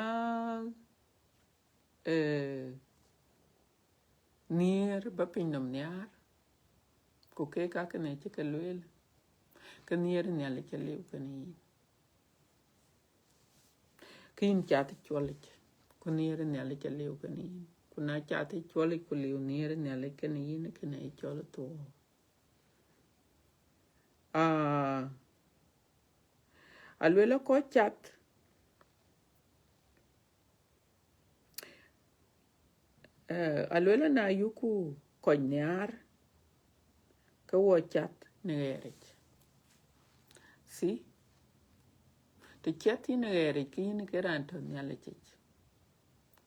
eh, nhiëër, ba piny nɔm nhiaar, ku keek ka kënë cï ke lueel, ke nhiëër Nhialic aliu kenë yïn. Ke yïn cath cuɔlic, ku nhiëër Nhialic aliu kenë yïn. Ku na cath cuɔlic, ku liu nhiëër Nhialic kenë yïn, kënë ë cɔl thuɔɔu. Ah, aluel kɔc cath, eh, aluel na yuku kɔc nhiaar, ke wɔ cath në ɣɛɛric. See? Të cath yïn ë ɣɛɛric, ke yïn ke raan tɔ̈ Nhialic yic.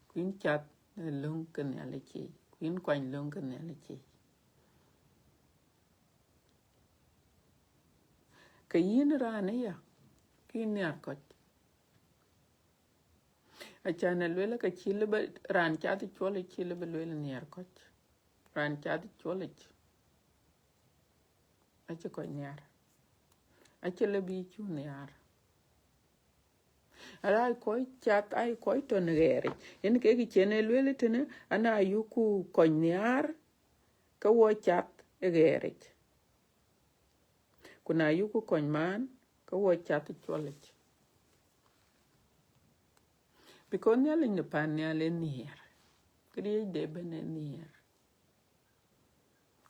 Ku yïn cath në löŋ ke Nhialic yic. Ku yïn kuany löŋ ke Nhialic yic. Ke yïn raan ëya, ke yïn nhiaar kɔc. Acan aluel ke cï lëbë raan cath cuɔlic, cï lëbë luel nhiaar kɔc. Raan cath cuɔlic acï kɔc nhiaar. Acï lëbë cu nhiaar. Ara kɔc cath, ai kɔc tɔ̈ në ɣɛɛric. Yen kek cïn ë luel tënë, ana yuku kɔc nhiaar, ke wɔ cath ë ɣɛɛric. Ku na yuku kɔc maan, ke wɔ cath cuɔlic. Because Nhialic në pan nhial ë nhiaar. Këriëëc de bɛ̈n ë nhiaar.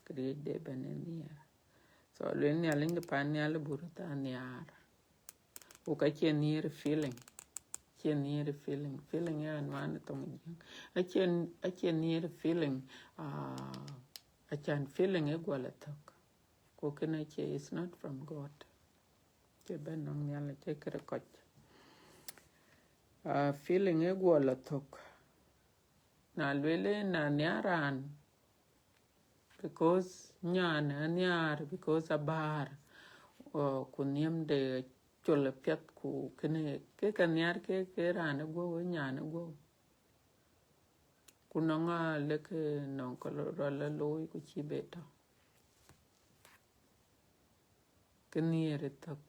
Këriëëc de bɛ̈n ë nhiaar. So, luel Nhialic në pan nhial bur tha nhiaar. Ku ka cie nhiaar feeling. Cie nhiaar feeling. Feeling ya nuan thoŋ Jiëŋ. Acie, acie nhiaar feeling. Ah, acan feeling ë guɔ la thök. Ku kënë cie, it's not from God. Cie bɛ̈n nɔŋ Nhialic, cie kërë kɔc. Ah, feeling ë guɔ la thök. Na luel na nhiaar raan, because nyan anhiaar, because abäär, uh, ku nhiëm de col apiɛth, ku kënë ke ka nhiaar ke, ke raan ë guɔ̈u, nyan ë guɔ̈u. Ku nɔŋ a lëk nɔŋ kë rɔt la looi ku cï be tɔ̈. Ke nhiëër ë thök.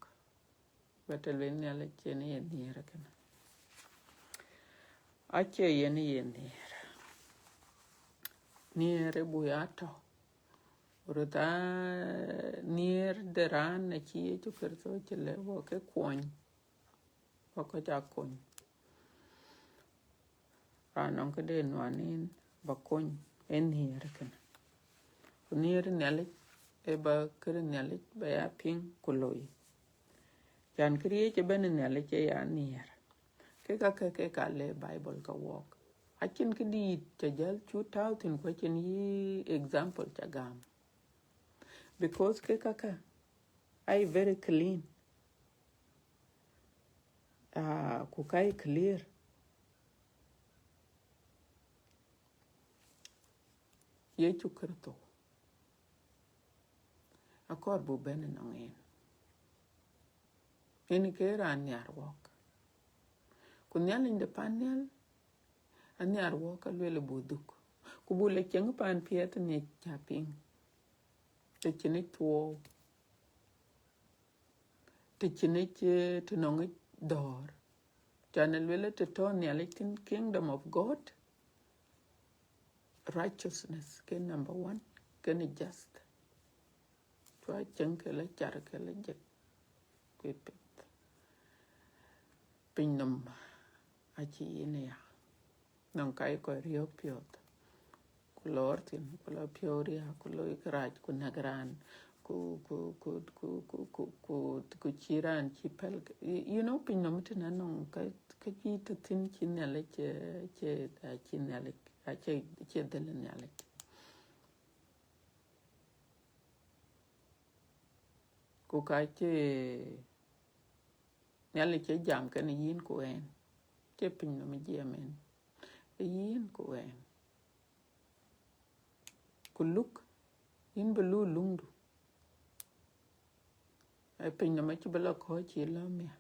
Ba të luel Nhialic cïn ye nhiëër kënë. Acie yen ye nhiëër. Nhiëër ë buk ya tɔ̈. Röt aa nhiëër de raan acï Yecu Kërtho cï lɛ̈k wɔ ke kuɔny. Ba kɔc aa kony. Raan nɔŋ këde nuan en ba kony en nhiëër kënë. Ku nhiëër Nhialic ë ba kërë Nhialic ba ya piŋ ku loi. Can këriëëc ëbɛ̈n Nhialic ë ya nhiëër. Ke ka ke, ke ka le Bible ka wɔɔk. Acïn këdït ca jäl cut tääu thïn ku acïn yï example ca gam. Because ke ka ke ai very clean. Ah, ku ka ye clear. Yecu Kërtho akɔɔr buk bɛ̈n ënɔŋ en. En ke raan nhiaar wɔɔk. Ku Nhialic de pan nhial, anhiaar wɔɔk aluel buk dhuk. Ku buk la cieŋ pan piɛth ë ŋic ca piŋ. Të cïn ë thuɔɔu. Të cïn ë cie të nɔŋ ë dhɔ̈ɔ̈r. Can ë luel të tɔ̈ Nhialic thïn, kingdom of God, righteousness ke number one, kenë just. Cua cieŋ ke la car ke la jek. Ku piɛth. Piny nɔm acï yen ya. Nɔŋ ka ye kɔc riɔ̈ɔ̈k piɔ̈ɔ̈th. Ku lɔɔr thïn, ku lɔ piɔ̈u riääk, ku loi kërac, ku näk raan, ku, ku, ku cï raan cï pɛ̈l. You, you know, piny nɔm tënë nɔŋ ka, ka cï të thïn cï Nhialic, eh, cï, eh, cï Nhialic, acie, acie dhël Nhialic. Ku ka cï Nhialic cï jam kenë yïn ku ɣɛn. Cï piny nɔm jiɛɛm en. Ë yïn ku ɣɛn. Ku luk, yïn bï luk luŋdu. Ë piny nɔm acï bï la kɔ̈ɔ̈c cï lɔ̈m ya.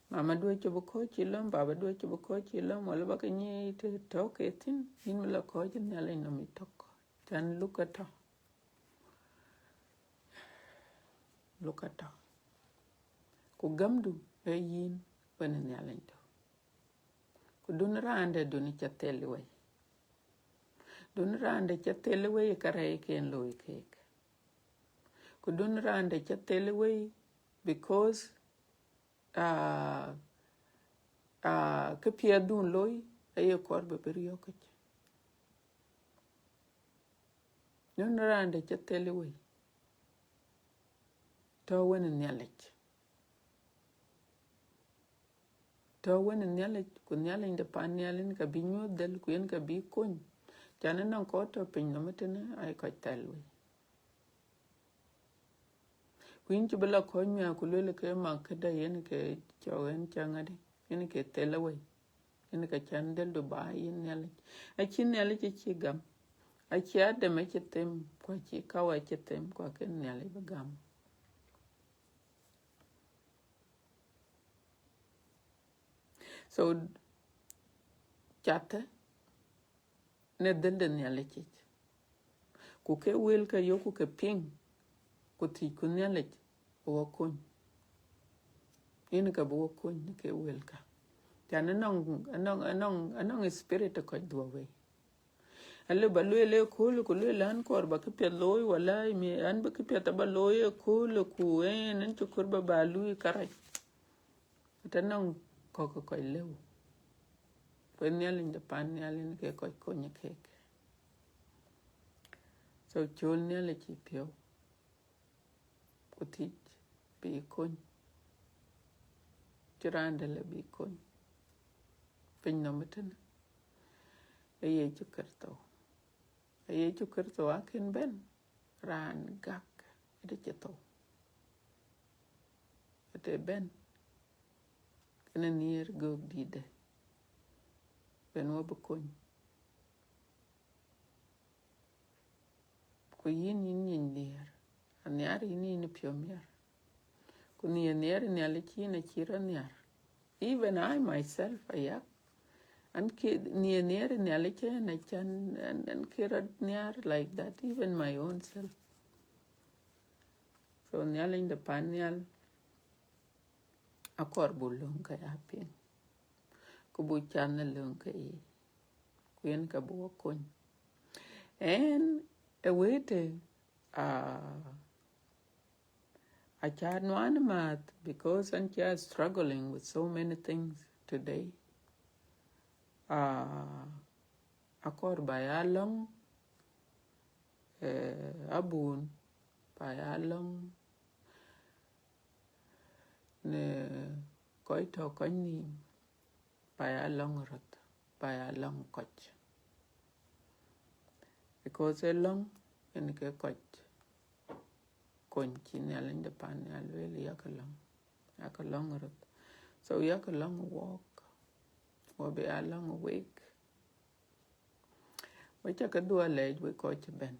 Mama duɔ̈c cï bï kɔ̈ɔ̈c cï lɔ̈m, baba duɔ̈c cï bï kɔ̈ɔ̈c cï lɔ̈m, wala ba ke nyic të tɔ̈ ke thïn, yïn bï la kɔ̈ɔ̈c Nhialic nɔm ë tök. Can luk atɔ̈. Luk atɔ̈. Ku gamdu ë yïn Wën Nhialic tɔ̈. Ku dun raan dɛ̈ dun cä thel wei. Dun raan dɛ̈ cä thel wei ë kärɛcken looi keek. Ku dun raan dɛ̈ cä thel wei, because, ah, ah, kë piɛth dun looi, aye kɔɔr bï bï riɔ̈kic. Dun raan dɛ̈ cä thel wei, tɔ̈ wën Nhialic. Tɔ̈ wën Nhialic, ku Nhialic de pan nhial yen ka bï nyuɔ̈th dhël, ku yen ka bï kony. Can ënɔŋ kɔc tɔ̈ piny nɔm ëtënë, aye kɔc thel wei. Ku yïn cï bï la kɔc nyuɛɛk, ku lueel ke mak këdë, yen ke cɔk yen cä ŋadï, yen ke thel wei. Yen ka can dhël du ba yïn Nhialic. Acï Nhialic acï gam. Acï Adam acï them, ku acï Kawa acï them, ku akën Nhialic bï gam. So, cathë në dhël de Nhialic yic. Ku ke wël ke yökku ke piŋ, ku thiëcku Nhialic, bï wɔ kony. Yen ka bï wɔ kony në ke wël ka. Can ënɔŋ, ënɔŋ, ënɔŋ, ënɔŋ spirit ë kɔc dhuɔ̈k wei. Alë ba lueel ëkööl, ku lueel an kɔɔr ba këpiɛth looi, wala mi an bï këpiɛth aba looi ëkööl, ku en, en cï kɔɔr ba ba luui kärac. Ëtënɔŋ kɔ̈k ë kɔc lëu. Ku Nhialic de pan nhial yen ke kɔc kony keek. So cɔl Nhialic yï piɔ̈u, ku thiëc bï kony. Cï raan dɛ̈ lë bï kony piny nɔm ëtënë, ee Yecu Kërtho. Ee Yecu Kërtho akën bɛ̈n raan gak ëtë cï thou. Ëtë bɛ̈n kënë nhiɛɛr göök dïtde, bɛ̈n wɔ bï kony. Ku yïn, yïn nyin nhiɛɛr, anhiar yïn, yïn piɔ̈u miɛr. Ku nhiɛɛr, nhiɛɛr Nhialic yïn acï rɔt nhiar. Even I myself, ayak. An kë, nhiɛɛr, nhiɛɛr Nhialic yen acan, an, an kë rɔt nhiar like that, even my own self. So Nhialic de pan nhial, akɔɔr buk löŋ ke ya piŋ. Ku buk cath në löŋ ke yiic. Ku yen ka buk wɔ kony. Ɛn, ë wëëtë, ah, aca nuan math because an cia struggling with so many things today. Ah, akɔɔr ba ya lɔ̈ŋ, eh, abun, ba ya lɔ̈ŋ në kɔc tɔ̈ kɔc nhïïm, ba ya lɔ̈ŋ röt, ba ya lɔ̈ŋ kɔc. Because ë lɔ̈ŋ yen ke kɔc kony, cï Nhialic de pan nhial lueel, yakë lɔ̈ŋ, yakë lɔ̈ŋ röt. So yakë lɔ̈ŋ wɔɔk, wɔ bï ya lɔ̈ŋ week. Wek ca ke dhuɔ̈k lɛɛc wek kɔc cï bɛ̈n.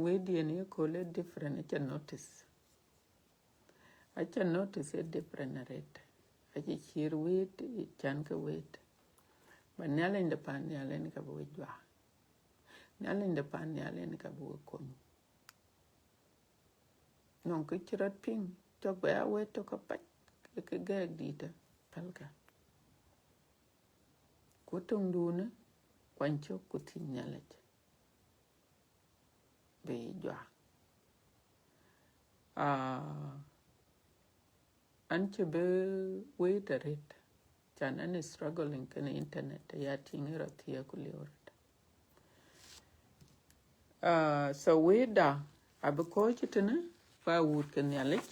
Wëëtdiɛ̈n ye kööl ë different, aca notice. Aca notice ë different arëët. Acï ciir wëët, can ke wëët. But Nhialic de pan nhial yen ka bï wek juak. Nhialic de pan nhial yen ka bï wek kony. Nɔŋ kë cï rɔt piŋ, cɔk bɛ ya wëët tök apac, ke ke gɛɛk dïïtë, pälkë. Ku töŋdun, kuany cök ku thiëc Nhialic, bï juak. Ah, an cï bï wëët arëët, can an struggling kënë internet, ya tïŋ ë rɔt thiëëk ku liu röt. Ah, so wëëtda abï kɔ̈ɔ̈c tënë, ba wut ke Nhialic.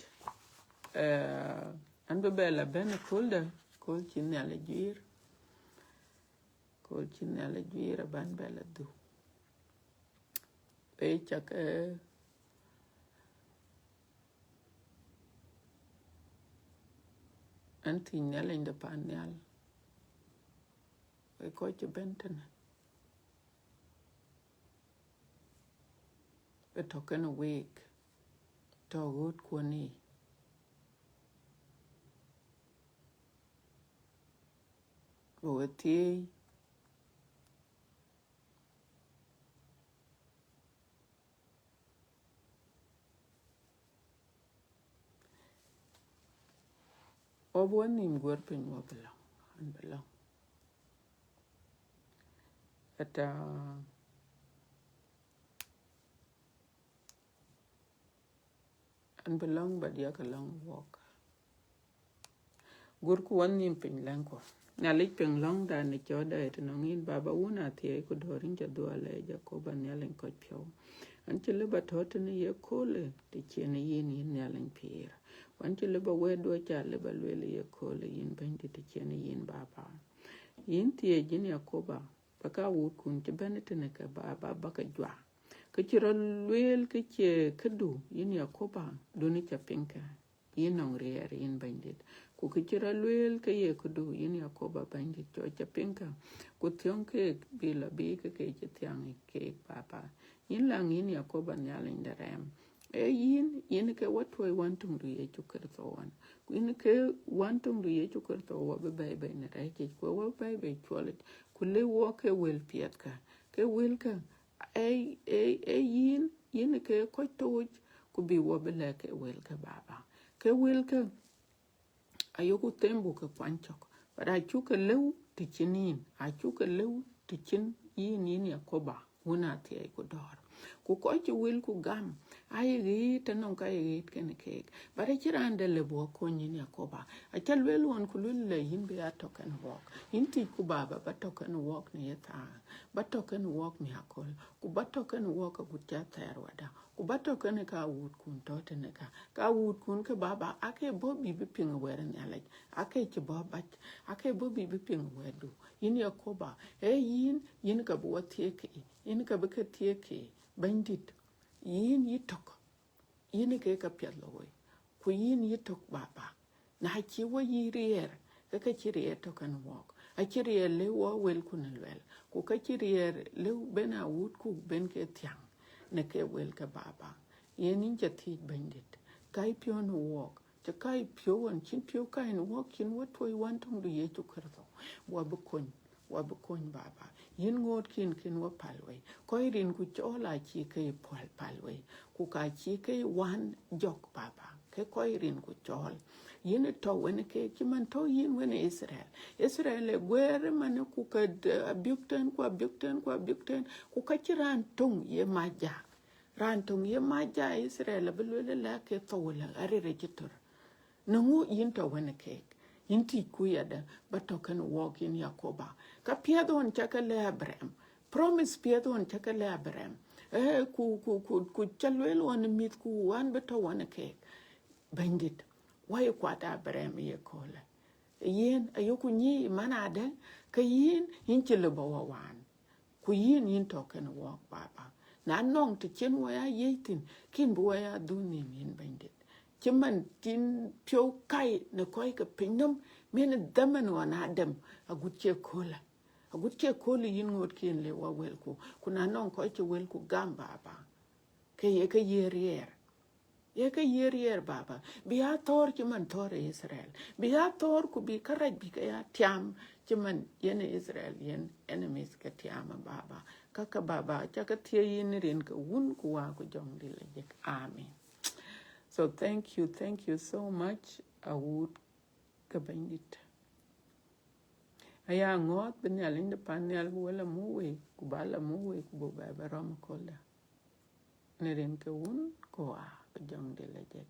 Eh, an bï bɛ la bɛ̈n ë kööldä, kööl cï Nhialic juiir. Kööl cï Nhialic juiir aban bɛ la dhuk. Ee cak, eh, an thiëc Nhialic de pan nhial. Wek kɔc cï bɛ̈n tënë. Ë tɔ̈ kënë week, tɔ̈ ɣööt kuɔn yiic. Bï we thiëëc. Wɔ bï wɔ nhïïm guɔ̈r piny, wɔ bï lɔ̈ŋ, an bï lɔ̈ŋ. Ata, an bï lɔ̈ŋ, ba diäk lɔ̈ŋ wɔk. Guɔ̈rku wɔ nhïïm piny, lɛ̈ŋku. Nhialic, piŋ lɔ̈ŋda në cɔɔtda ë tënɔŋ yïn, Baba, wun athiɛɛi ku dɔ̈ɔ̈r, yïn ca dhuɔl ë Jakoba, Nhialic kɔc piɔ̈u. An cï lëu ba tɔ̈ tënë ye köölë, të cïn yïn, yïn Nhialic pïïr. Ku an cï lëu ba wɛ̈tdu aca lëu ba lueel ye köölë, yïn Bɛ̈nydït, të cïn yïn, Baba. Yïn thiëëc, yïn Yakoba, ba ka wuutkun cï bɛ̈n tënë ke, Baba, ba ke juak. Kë cï rɔt lueel kë cie këdu, yïn Yakoba, duni ca piŋkë, yïn nɔŋ riɛɛr, yïn Bɛ̈nydït. Ku kë cï rɔt lueel kë ye këdu, yïn Yakoba Bɛ̈nydït, cɔk ca piŋkë, ku thiɔ̈ŋ keek bï lɔ bï ke ke cï thiäŋ keek, Baba. Yïn läŋ, yïn Yakoba, Nhialic de rɛɛm. Ee yïn, yïn ke wɔ tuɔ̈c wän töŋdu Yecu Kërtho ɣɔn. Ku yïn ke wän töŋdu Yecu Kërtho wɔ bï bɛ̈i bei në rɛ̈ɛ̈c yic, ku wɔ bï bɛ̈i bei cuɔlic, ku lëu wɔ ke wël piɛthkë, ke wëlkë, ee, ee, ee yïn, yïn ke kɔc tooc, ku bï wɔ bï lɛ̈k ke wëlkë, Baba. Ke wëlkë, ayoku them buk ke kuany cök, but acuk ke lëu të cïn yïn, acuk ke lëu të cïn yïn, yïn Yakoba, wun athiɛɛi ku dɔ̈ɔ̈r. Ku kɔc cï wëlku gam, aye ɣet tënɔŋ ka ye ɣet kenë keek. But acïn raan dɛ̈ lëu bï wɔ kony, yïn Yakoba. Aca lueel ɣɔn ku lueel lɛ, yïn bï ya tɔ̈ kenë wɔk. Yïn thiëcku, Baba, ba tɔ̈ kenë wɔk në ye thaa, ba tɔ̈ kenë wɔk miäköl, ku ba tɔ̈ kenë wɔk agut cï athɛɛr wada, ku ba tɔ̈ kenë ka wuutkun tɔ̈ tënë ka. Ka wuutkun ke, Baba, aake bɔ̈ bï bï piŋ wɛ̈t Nhialic, aake cï bɔ̈ bac, aake bɔ̈ bï bï piŋ wɛ̈tdu. Yïn Yakoba, ee yïn, yïn ka bï wɔ thiëëk ke, yïn ka bï ke thiëëk ke, Bɛ̈nydït. Yïn yï tök, yïn ke ka piɛth lɔ wei, ku yïn yï tök, Baba. Na cï wɔ yï riɛɛr, ke ka cï riɛɛr tɔ̈ kenë wɔk. Acï riɛɛr lëu wɔ wëlku në luɛl, ku ka cï riɛɛr lëu bɛ̈n awuutku bɛ̈n ke thiäŋ në ke wëlkë, Baba. Yen yïn ca thiëëc, Bɛ̈nydït, ka yï piɔ̈u në wɔk, cï ka yï piɔ̈u ɣɔn cïn piɔ̈u ka yïn wɔk, cïn wɔ tuɔ̈c wän töŋdu Yecu Kërtho, wɔ bï kony, wɔ bï kony, Baba. Yïn ŋoot kin kin wɔ päl wei. Kɔc rinku cɔɔl acï ke yï päl, päl wei, ku ka cï ke yï wän jɔk, Baba, ke kɔc rinku cɔɔl. Yïn tɔ̈ wenë keek cï man tɔ̈ yïn wenë Itharel. Itharel ë guɛɛr ëmën, ku ke d-, abiök tɛ̈n, ku abiök tɛ̈n, ku abiök tɛ̈n, ku ka cï raan töŋ ye mac ja. Raan töŋ ye mac ja Itharel abï lueel ëlä ke thou ëlä, arëër acï thör. Në ŋö yïn tɔ̈ wenë keek? Yïn thiëcku yadë, ba tɔ̈ kenë wɔk, yïn Yakoba. Ka piɛth ɣɔn ca ke lɛ̈k Abraham, promise piɛth ɣɔn ca ke lɛ̈k Abraham, ee, ku, ku, ku, ku ca lueel ɣɔn ë mïthku an bï tɔ̈ wenë keek. Bɛ̈nydït, wɔ ye kuat Abraham ye köölë. Yen ayoku nyic man adë, ke yïn, yïn cï lëu ba wɔ waan. Ku yïn, yïn tɔ̈ kenë wɔk, Baba. Na nɔŋ të cïn wɔ ya yiëc thïn, kïn bï wɔ ya dhuk nhïïm, yïn Bɛ̈nydït. Cï man cïn piɔ̈u kai në kɔc ke pinynhom, min dhaman ɣɔn Adam, agut cï köölë. Agut cï köölë yïn ŋoot kin lëu wɔ wëlku. Ku na nɔŋ kɔc cï wëlku gam, Baba, ke ye ke yï riɛɛr. Ye ke yï riɛɛr, Baba. Bï ya thɔ̈ɔ̈r cï man thɔ̈ɔ̈r ë Itharel. Bï ya thɔ̈ɔ̈r ku bï kärac bï ke ya tiam cï man yen ë Itharel yen enemies ke tiam, Baba. Ka ke, Baba, ca ke thiëëc yïn rin ke Wun ku Wä ku Jɔŋdït Lajik. Amen. So thank you, thank you so much, awuut ke Bɛ̈nydït. Aya ŋɔ̈ɔ̈th bï Nhialic de pan nhial bï wɔ la muk wei, ku ba la muk wei, ku buk bɛ bɛ rɔm ë kööldä. Në rin ke Wun ku Wä ku Jɔŋdït Lajik.